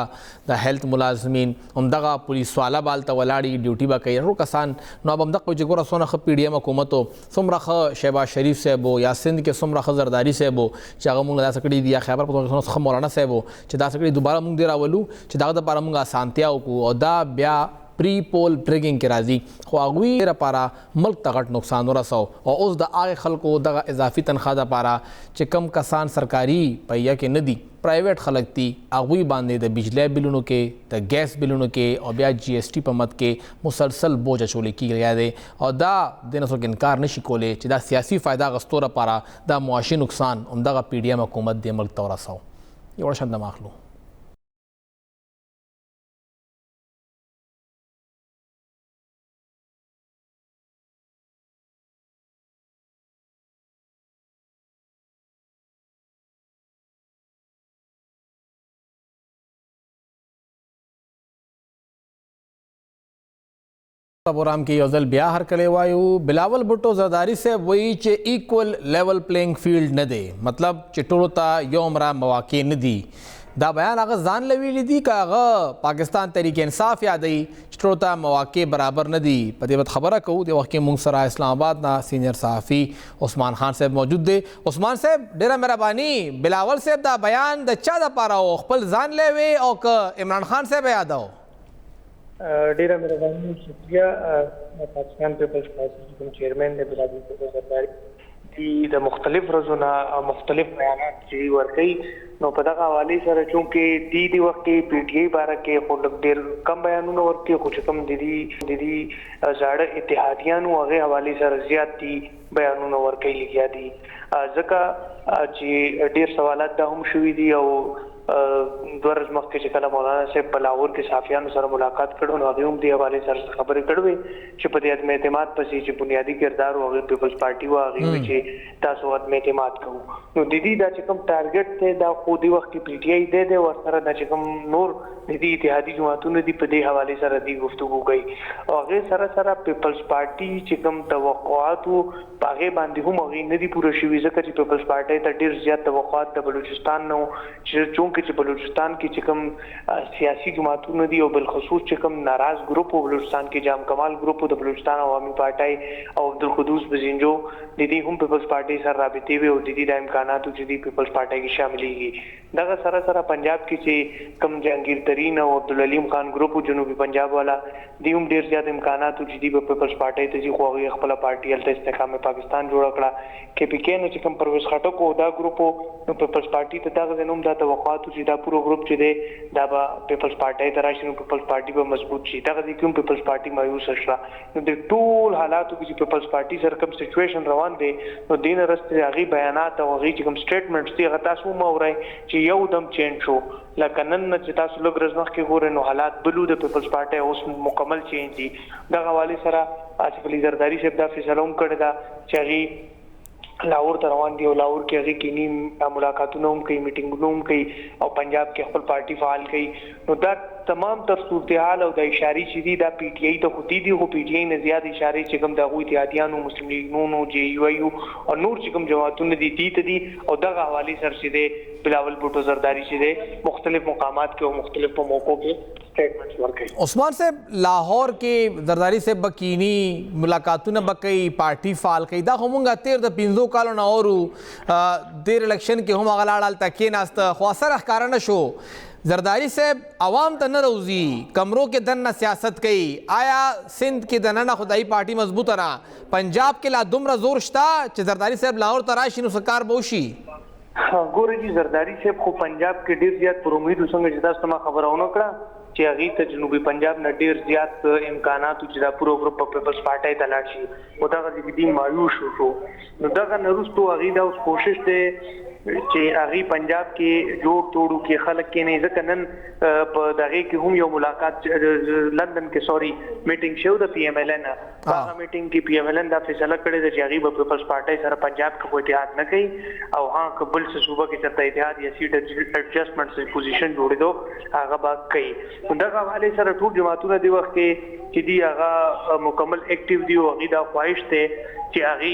د هیلث ملازمین، همدغه پولیس والا به هلته ولاړي ډیوټي به کوي، ټول کسان. نو به همدغه چې ګوره څونه ښه پي ډي ایم حکومت و، څومره ښه شهباز شریف صاحب و، یا سند کې څومره ښه زرداري صاحب و چې هغه موږ داسې کړي دي، یا خیبر پښتونخوا کې څومره ښه مولانا صاحب و چې داسې کړي، دوباره موږ دې راولو چې د هغه دپاره موږ اسانتیا وکړو، او دا بیا پری پول پریګینګ کې راځي. خو هغوی لپاره ملک ته غټ نقصان ورسو، او اوس د هغې خلکو دغه اضافي تنخوا دپاره چې کم کسان سرکاري پیه کې نه دي، پرایویټ خلک دي، هغوی باندې د بجلی بلونو کې، د ګیس بلونو کې او بیا جی ایس ټي په مد کې مسلسل بوج اچول کېږي لګیا دی. او دا دې نه څوک انکار نشي کولی چې دا سیاسي فایده اخیستو لپاره دا معاشي نقصان همدغه پي ډي ایم حکومت دې ملک ته ورسو. یو شان دمه اخلو. پروګرام کې یو ځل بیا هرکلی وایو. بلاول بوټو زرداري صاحب وایي چې ایکول لیول پلینګ فیلډ نه دی، مطلب چې ټولو ته یو عمره مواقع نه دي. دا بیان هغه ځان له ویلي دي که هغه پاکستان تحریک انصاف یادوي چې ټولو ته مواقع برابر نه دي؟ په دې باندې خبره کوو. دې وخت کې موږ سره اسلام آباد نه سینئر صحافي عثمان خان صاحب موجود دی. عثمان صاحب ډېره مهرباني. بلاول صاحب دا بیان د چا دپاره و، خپل ځان له وی او که عمران خان صاحب یادو؟ ډیره مهرباني، شکریه. پاکستان پیپلز پارټي چې کوم چیرمن دی بلاول بوټو زرداري دی د مختلف ورځو نه مختلف بیانات چې ورکوي، نو په دغه حوالې سره چونکې دی دې وخت کې پي ټي آی باره کې خو لږ ډېر کم بیانونه ورکوي، خو چې کوم د دې زاړه اتحادیان وو هغې حوالې سره زیات دي بیانونه ورکوي لګیا دي، ځکه چې ډیر سوالات دا هم شوي دي. او 2 ورځې مخکې چې کله مولانا صاحب په لاهور کې صحافیانو سره ملاقات کړو، نو هغه هم دې حوالې سره خبرې کړې وې چې په دې عدم اعتماد پسې چې بنیادي کردار و، هغه پیپلز پارټي و، هغه وی چې تاسو عدم اعتماد کوو. نو د دې دا چې کوم ټارګټ دی، دا خو دی وخت کې پی ټی آی دی ورسره دا چې کوم نور د دې اتحادي جماعتونه دي، په دې حوالې سره دی گفتگو کوي. او هغه سره سره پیپلز پارټي چې کوم توقعات وو، په هغې باندې هم هغې نه دي پوره شوي، ځکه چې پیپلز پارټۍ ته ډېر زیات توقعات د بلوچستان نه وو، چې چونکې چې بلوچستان کې چې کوم سیاسي جماعتونه دي او بالخصوص چې کوم ناراض ګروپ وو بلوچستان کې، جام کمال ګروپ د بلوچستان عوامي پارټۍ او عبدالقدوس بزنجو، د دې هم پیپلز پارټۍ سره رابطې وي او د دې د امکاناتو چې دی پیپلز پارټۍ کې شاملېږي. دغه سره سره پنجاب کې چې کوم جهانگیر ترین او عبدالعلیم خان ګروپ، جنوبي پنجاب والا دی، هم ډیر زیات امکانات چې دی په پیپلز پارټۍ ته ځي، خو هغه خپل پارټي هلته استحکام پاکستان جوړ کړه. کې پی کې نه چې کوم پرویز خټک او دا ګروپ، نو پیپلز پارټي ته دغه نوم دا توقعات چې دا پوره ګروپ چې دی، دا به پیپلز پارټۍ ته راشي، نو پیپلز پارټي به مضبوط شي. دغه دې کوم پیپلز پارټي مایوس شوه. نو د ټول حالاتو کې چې پیپلز پارټي سره کوم سچويشن روان دی، نو دین رسته هغه بیانات او هغه چې کوم سټیټمنټس دي، هغه تاسو مو اورئ چې یو دم چینج شو. لکه نن چې تاسو لږ ورځ مخکې ګورئ، نو حالات بلو د پیپلز پارټي اوس مکمل چینج دي. دغه حوالې سره آصف علي زرداري صاحب دا فیصله هم کړې ده چې هغه لاهور ته روان دي او لاهور کې هغه کینی، ملاقاتونه هم کوي، میټینګونه هم کوي او پنجاب کې خپل پارټي فعال کوي. نو دا تمام تر صورتحال او د اشارې چې دي، دا پی ټی آی ته خو دي دي، خو پی ټی آی نه زیات اشارې چې کوم د هغوی اتحادیانو، مسلم لیګ نونو، جی یو آی او نور چې کوم جماعتونه دي، دي ته دي. او دغه حوالې سره چې دی، بلاول بوټو زرداری چې دی، مختلف مقامات کې او مختلف په موقعو کې سټیټمنټس ورکوي. عثمان صاحب، لاهور کې زرداری صاحب به کینی، ملاقاتونه به کوي، پارټي فعال کوي، دا خو مونږه تیر د 5 کالو نه اورو. تیر الیکشن کې هم هغه لاړ، هلته کېناسته، خو اثر ښکاره نه شو. زرداری صاحب عوام ته نه روزي، کمرو کې دننه سیاست کوي. آیا سند کې دننه خدایي پارټي مضبوطه نه، پنجاب کې لا دومره زور شته چې زرداری صاحب لاهور ته راشي نو څه کار به وشي؟ ګوره جی، زرداری صاحب خو پنجاب کې ډیر زیات پر امید، څنګه چې تاسو ما خبره ونه کړه چې هغه ته جنوبي پنجاب نه ډیر زیات امکانات چې دا پوره ګروپ په پیپلز پارټۍ ته لاړ شي، او دغه دې مایوس شو. نو دغه نرستو هغه دا اوس کوشش دی چې هغه پنجاب کې جوړ توړو کې خلک کې نه، ځکه نن په دغه کې هم یو ملاقات لندن کې، سوري، میټینګ شو د پی ایم ایل ان. هغه میټینګ کې پی ایم ایل ان دا فیصله کړې ده چې هغه به پیپلز پارټۍ سره پنجاب کې خو اتحاد نه کوي، او ها که بل څه صوبه کې چرته اتحاد یا سیټ ایڈجسټمنټ پوزیشن جوړېدو، هغه به کوي. دغه حواله سره ټول جماعتونه دی وخت کې چې دی هغه مکمل اکټیو دی او هغه دا خواهش دی چې هغه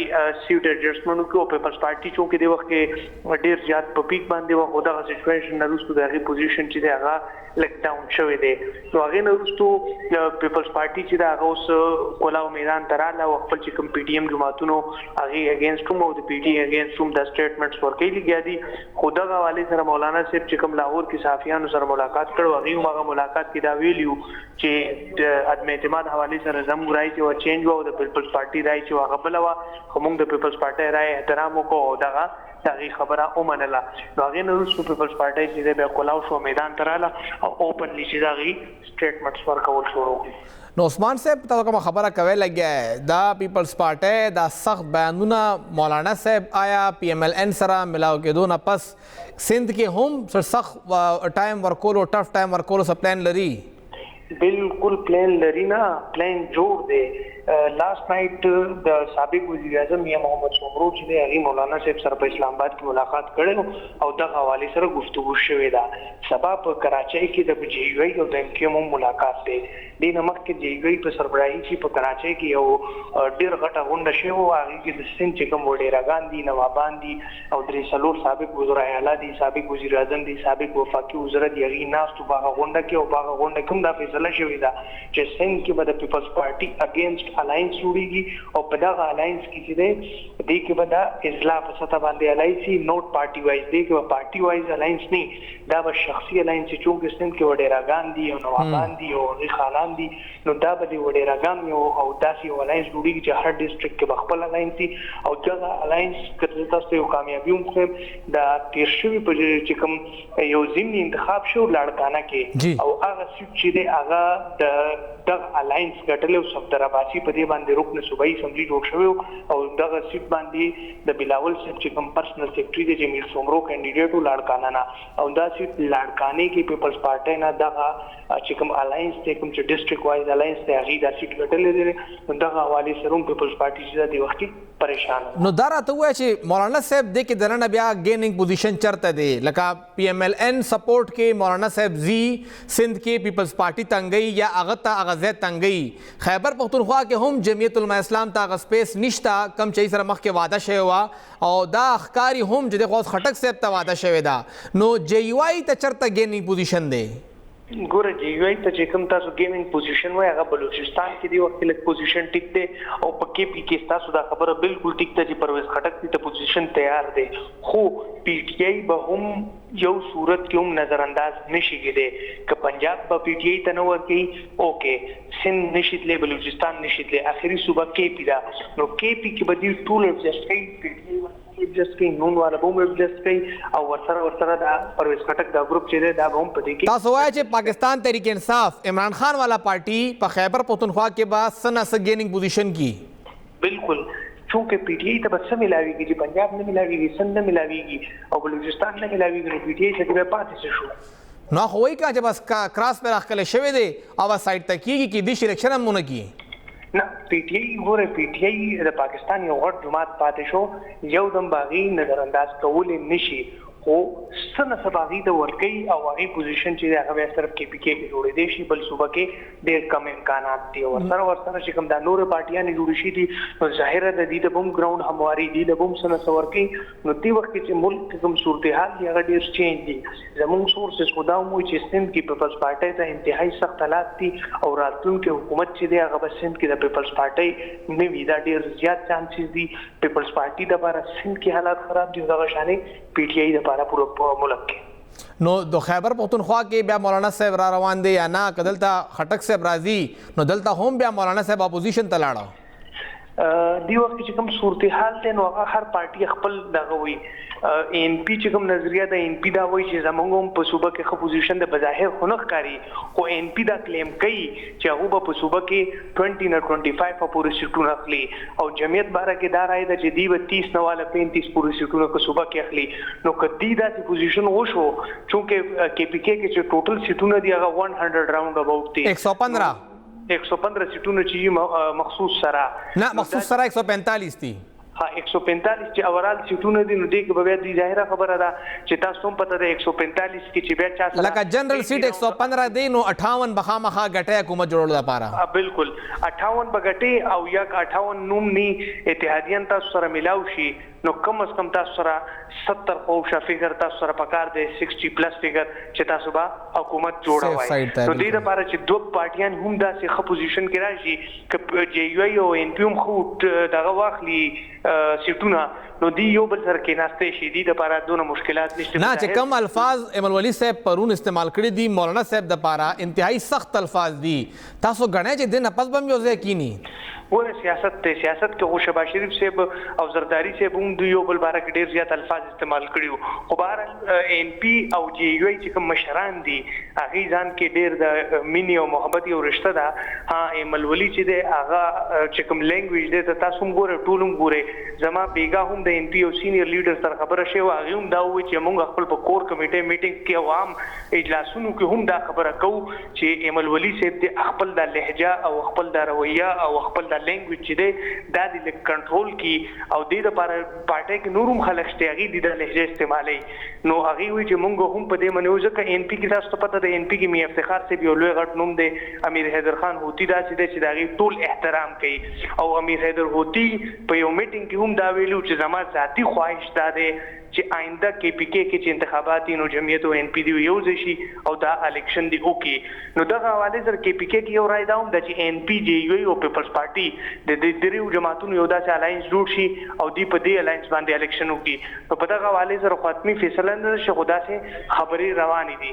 سیټ ایڈجسټمنټ وکړي. او پیپلز پارټي چې دی وخت کې ډیر زیات په پیک باندې و، خو دغه سچويشن نه وروسته د هغې پوزیشن چې دی، هغه لږ ډاون شوی دی. نو هغې نه وروسته پیپلز پارټي چې دا هغه اوس کولاو میدان ته راغله او خپل چې کوم پی ټي ایم جماعتونو هغې اګینسټ هم او د پی ټي اګینسټ هم دا سټیټمنټس ورکوي لګیا دي. خو دغه حوالې سره مولانا صاحب چې کوم لاهور کې صحافیانو سره ملاقات کړو، هغې هم هغه ملاقات کې دا ویلي چې د عدم اعتماد حوالې سره زموږ رائے چې و چینج و او د پیپلز پارټي رائے چې هغه بله وه، خو موږ د پیپلز پارټۍ رائے احترام وکړو او دغه د هغې خبره ومنله. نو هغې نه وروسته پیپلز پارټۍ چې دی، بیا کولاو شو، میدان ته راغله او اوپنلی چې د هغې سټیټمنټس ورکول شروع کړي. نو عثمان صاحب، تاسو کومه خبره کوي لګیا، دا پیپلز پارټۍ دا سخت بیانونه، مولانا صاحب آیا پی ایم ایل ان سره ملاو کېدو نه پس سند کې هم سخت ټایم ورکولو، ټف ټایم ورکولو څه پلان لري؟ بالکل پلان لري نه، پلان جوړ دی. لاست نایټ د سابق وزیر اعظم میا محمد سومرو چې دی، هغه مولانا صاحب سره په اسلام آباد کې ملاقات کړو او دغه حواله سره گفتگو شوې ده. سبا په کراچۍ کې د جی یو او د ایم کیو ایم ملاقات دی. دین مخکې جی یو په سربراهي کې په کراچۍ کې یو ډیر غټه غونډه شوې او هغه کې د سند چې کوم وډیراګان دي، نوابان دي او درې څلور سابق وزرا اعلی دي، سابق وزیر اعظم دي، سابق وفاقي وزرا دي، هغه ناستو په هغه غونډه کې. او په هغه غونډه کې هم دا فیصله شوې ده چې سند کې به د پیپلز پارټي اگینست الاینس جوړیږي او په دغه الاینس کې چې دی، دې کې به دا اضلاع په سطح باندې الاینس، نوټ پارټي وایز. دې کې به پارټي وایز الاینس نه، دا به شخصي شخصي الاینس چې چونکه سند کې وډیراګان دي او نوابان دي او هغوی خانان دي، نو دا به د وډیراګانو یو او داسې یو الاینس جوړیږي چې هر ډسټرکټ کې به خپل الاینس وي. او دغه الاینس که زه تاسو ته یو کامیابي هم وښیم، دا تیر شوي په چې کوم یو ضمني انتخاب شو لاړکانه کې، او هغه سیټ چې دی هغه د دغه الاینس ګټلی او صفدر عباسي په دې باندې رکن صوبایي اسمبلي جوړ شوی. او دغه سیټ باندې د بلاول صاحب چې کوم پرسنل سیکرټري دی جمیل سومرو کینډیډیټ و لاړکانه نه، او دا سیټ لاړکانې کې پیپلز پارټۍ نه دغه چې کوم الاینس دی، کوم چې ډسټریکټ وایز الاینس دی، هغې دا سیټ ګټلی دی. نو دغه حوالې سره هم پیپلز پارټي چې ده دې وخت کې پریشان ده. نو دا راته ووایه چې مولانا صاحب دې کې دننه بیا ګینینګ پوزیشن چرته دی؟ لکه پي ایم ایل این سپورټ کې مولانا صاحب ځي، سند کې پیپلز پارټي تنګوي یا هغه ته هغه ځای تنګوي، خیبر پښتونخوا کې هم جمعیت علماء اسلام ته هغه سپیس نشته کوم چې سره مخکې وعده شوې وه، او دا ښکاري هم چې د خو اوس خټک صاحب ته وعده شوې ده، نو جې یو آی ته چرته ګینینګ پوزیشن دی؟ ګوره، جې یو آی ته چې کوم تاسو ګیمینګ پوزیشن وای، هغه بلوچستان کې دی وخت لږ پوزیشن ټیک دی، او په کې پی کې تاسو دا خبره بالکل ټیک ده چې پرویز خټک ته پوزیشن تیار دی، خو پی ټی آی به هم یو صورت کې هم نظر انداز نشي کېدی. که پنجاب به پی ټی آی ته نه ورکوي، اوکې، سند نشي تللی، بلوچستان نشي تللی، اخري صوبه کې پی ده، نو کې پی کې به دوی ټول ایډجسټ کوي، پی ټی آی ایډجسټ کوي، نون والا به هم ایډجسټ کوي، او ورسره دا پرویز خټک دا ګروپ چې دی دا به هم په دې کې. تاسو وایئ چې پاکستان تحریک انصاف، عمران خان والا پارټي په خیبر پښتونخوا کې به څه نه څه ګینینګ پوزیشن کی؟ بالکل، چونکه پی ټی آی ته به څه ملاویږي چې پنجاب نه ملاویږي، سند نه ملاویږي او بلوچستان نه ملاویږي، نو پی ټی آی څه به پاتې څه شو؟ نو خو وایي که چې بس کراس پرې راښکلی شوی دی او بس سایډ ته کیږي، کیدای شي الیکشن هم ونه کړي. نه، پی ټی آی، ګوره، پی ټی آی د پاکستان یو غټ جماعت پاتې شو، یو دم باغی نظر انداز کولی نشي، خو څه نه څه باغی ته ورکوي، او هغې پوزیشن چې دی هغه بیا صرف کې پي کې کې جوړېدی شي، بل صوبه کې ډېر کم امکانات دي. ورسره چې کوم دا نورې پارټیانې جوړې شوي دي، نو ظاهره ده دوی ته به هم ګراونډ همواري، دوی له به هم څه نه څه ورکوي. نو دې وخت کې چې ملک کې کوم صورتحال دی هغه ډېر چینج دي. زمونږ سورسز خو دا هم وایي چې سند کې پیپلز پارټۍ ته انتهایي سخت حالات دي، او راتلونکی حکومت چې دی هغه به سند کې د پیپلز پارټۍ نه وي، دا ډېر زیات چانسز دي. پیپلز پارټي دپاره سند کې حالات خراب دي، او دغه شانې پي ټي آی دپاره پوره ملک کې. نو د خیبر پښتونخوا کې بیا مولانا صاحب را روان دی یا نه؟ که دلته خټک صاحب راځي نو دلته هم بیا مولانا صاحب اپوزیشن ته لاړه؟ دې وخت کې چې کوم صورتحال دی نو هغه هر پارټي خپل دغه وایي. این پی چې کوم نظریه ده، این پی دا وایي چې زمونږ هم په صوبه کې ښه پوزیشن ده، بظاهر خو نه ښکاري، خو این پی دا کلیم کوي چې هغه به په صوبه کې 20 نه 25 پورې سیټونه اخلي، او جمعیت باره کې دا رائے ده چې دی به 30 نه والا 35 پورې سیټونه که صوبه کې اخلي. نو که دی داسې پوزیشن وشو، چونکه کې پی کې کې چې ټوټل سیټونه دي هغه 100 راوند اباوټ دي، 115، 115 سیټونه چې مخصوص سره، نه، مخصوص سره 145 دي. ها، 145 چې اورال سیټونه دي، نو دې کې به بیا دوی، ظاهره خبره ده چې تاسو هم پته ده 145 کې چې بیا چا سره لکه جنرال سیټ 115 دی، نو 58 به خامخا ګټه حکومت جوړولو لپاره. بالکل، 58 به ګټي، او یا 58 نوم نی اتحادیان تاسو سره ملاو شي، نو کم از کم تاسو سره 70 خو شه فګر تاسو سره پکار دی، 60 پلس فګر چې تاسو به حکومت جوړوي. نو دې لپاره چې دوه پارټیان هم داسې ښه پوزیشن کې راشي، که جې یو آی او این پی هم ښه دغه واخلي سیټونه، نو دی یو بل سره کېناستی شي، دې دپاره دونه مشکلات نشته. نه، چې کوم الفاظ ایمل ولي صاحب پرون استعمال کړي دي مولانا صاحب دپاره، انتهایي سخت الفاظ دي، تاسو ګڼئ چې دې نه پس به هم یو ځای کیني؟ ګوره، سیاست دی، سیاست کې خو شهباز شریف صاحب او زرداري صاحب هم دوی یو بل باره کې ډېر زیات الفاظ استعمال کړي وو، خو بهرحال این پی او جې یو چې کوم مشران دي هغوی ځان کې ډېر د مینې او محبت یو رشته ده. ها، ایمل ولي چې دی هغه چې کوم لینګویج دی، ته تاسو هم ګورئ، ټول هم ګورئ. زما بیګا هم د این پی یو سینیئر لیډر سره خبره شوې وه، هغوی هم دا وویل چې موږ خپل په کور کمیټې میټینګ کې او عام اجلاسونو کې هم دا خبره کوو چې ایمل ولي صاحب دې خپل دا لهجه او خپل دا رویه او خپل دا لینګویج چې دی دا دې لږ کنټرول کړي، او دې دپاره پارټۍ کې نور هم خلک شته هغوی دې دا لهجه استعمالوي. نو هغوی وایي چې موږ هم په دې منو، ځکه این پي کې تاسو ته پته ده، این پي کې میا افتخار صاحب یو لوی غټ نوم دی، امیر حیدر خان هوتي داسې دی چې د هغې ټول احترام کوي، او امیر حیدر هوتي په یو میټینګ کې هم دا ویلو چې زما ذاتي خواهش دا دی چې آینده کې پي کې کې چې انتخابات دي نو جمعیت او این پي دې یو ځای شي او دا الیکشن دې وکړي. نو دغه حوالې سره کې پي کې کې یو رائے دا هم ده چې این پي، جې یو ای او پیپلز پارټي د دې دریو جماعتونو یو داسې الاینس جوړ شي او دوی په دې الاینس باندې الیکشن وکړي. نو په دغه حوالې سره خو حتمي فیصله نه ده شوې، خو داسې خبرې روانې دي.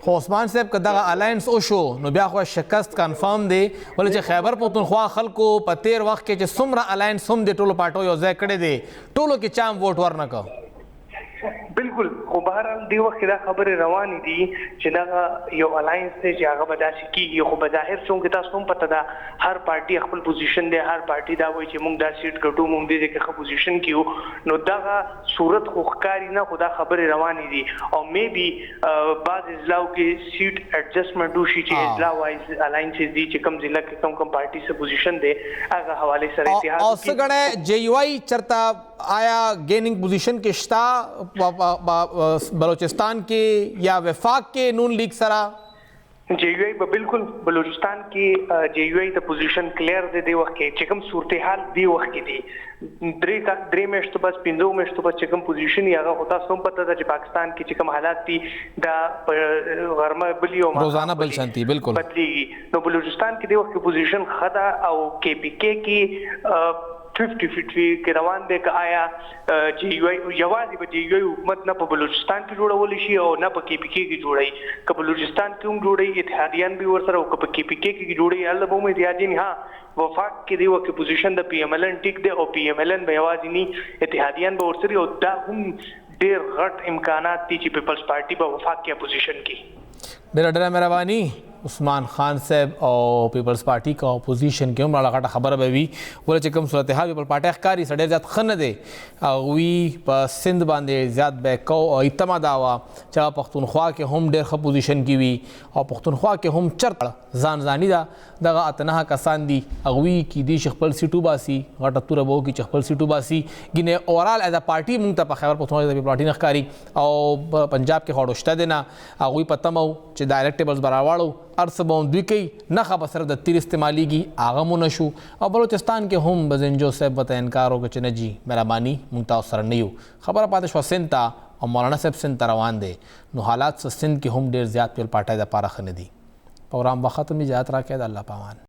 خو عثمان صاحب، که دغه الاینس وشو نو بیا خو شکست کنفرم دی، ولې چې خیبر پښتونخوا خلکو په تیر وخت کې چې څومره الاینس هم د ټولو پارټو یو ځای کړی دی، ټولو کې چا هم ووټ ورنکړ. بالکل، خو بهرحال دې وخت کې دا خبرې روانې دي چې دغه یو الاینس دی چې هغه به داسې کېږي. خو بظاهر چونکې تاسو هم پته ده، هر پارټي خپل پوزیشن دی، هر پارټي دا وایي چې موږ دا سیټ ګټو، موږ دې ځای کې ښه پوزیشن کې یو، نو دغه صورت خو ښکاري نه، خو دا خبرې روانې دي او میبي بعض اضلاعو کې سیټ اډجسټمنټ وشي چې اضلاع وایز الاینسز دي چې کوم ضلع کې کوم کوم پارټي څه پوزیشن دی، هغه حوالې سره اتحاد او څه ګڼی جې یو آی چرته آیا ګینینګ پوزیشن کې شته بلوچستان کې یا وفاق کې نون لیګ سره؟ جې یو ای به بالکل، بلوچستان کې جې یو ای د پوزیشن کلیر دی. دی وخت کې چې کوم صورتحال دی وخت کې دی، درې میاشتو بس، 5 میاشتو بس چې کوم پوزیشن یې، هغه خو تاسو هم پته ده چې پاکستان کې چې کوم حالات دي، دا په غرمه بلی او روزانه بل شانتي بالکل بدلیږي. نو بلوچستان کې دی وخت کې پوزیشن ښه ده او کې پی کې کې 50-50 کې روان دی که آیا چې یوازې به چې یو حکومت نه په بلوچستان کې جوړول شي او نه په کې پی کې کې جوړي. که بلوچستان کې هم جوړي، اتحادیان به ورسره، او که په کې پی کې کې جوړي، هلته به هم اتحادیان. ها، وفاق کې دی وخت پوزیشن د پی ایم ایل ان ټیک دی او پی ایم ایل ان به یوازې ني، اتحادیان به ورسره، او دا هم ډیر غټ امکانات دي چې پیپلز پارټي به وفاق کې اپوزیشن کې. ډېره ډېره مهرباني عثمان خان صاحب. او پیپلز پارټي کا اپوزیشن کې هم راړه غټه خبره به وي، ولې چې کوم صورتحال پیپلز پارټي ښکاري، څه ډېر زیات ښه نه دی. هغوی په سند باندې زیات بیکو او تمه دا وه چې هغه پښتونخوا کې هم ډېر ښه پوزیشن کې وي او پښتونخوا کې هم چرته ځان ځاني ده. دغه 8 9 کسان دي، هغوی کیدی شي خپل سیټ وباسي، غټه توره به وکړي چې خپل سیټ وباسي. ګینې اوورال از ا پارټي مونږ ته په خیبر پښتونخوا کې د پیپلز پارټي نه ښکاري او په پنجاب کې خو شته دی نه. هغوی په تمه وو چې دا الکټیبلز به راواړو، هر څه به هم دوی کوي، نښه به صرف د تیر استعمالیږي، هغه مو نه شو. او بلوچستان کې هم بزنجو صاحب ورته انکار وکړ چې نه جي، مهرباني، مونږ تاسو سره نه یو. خبره پاتې شوه سند ته او مولانا صاحب سند ته روان دی، نو حالات څه سند کې هم ډېر زیات پیپل پارټۍ دپاره ښه نه دي. پروګرام به ختم، اجازت راکړئ، د الله په امان.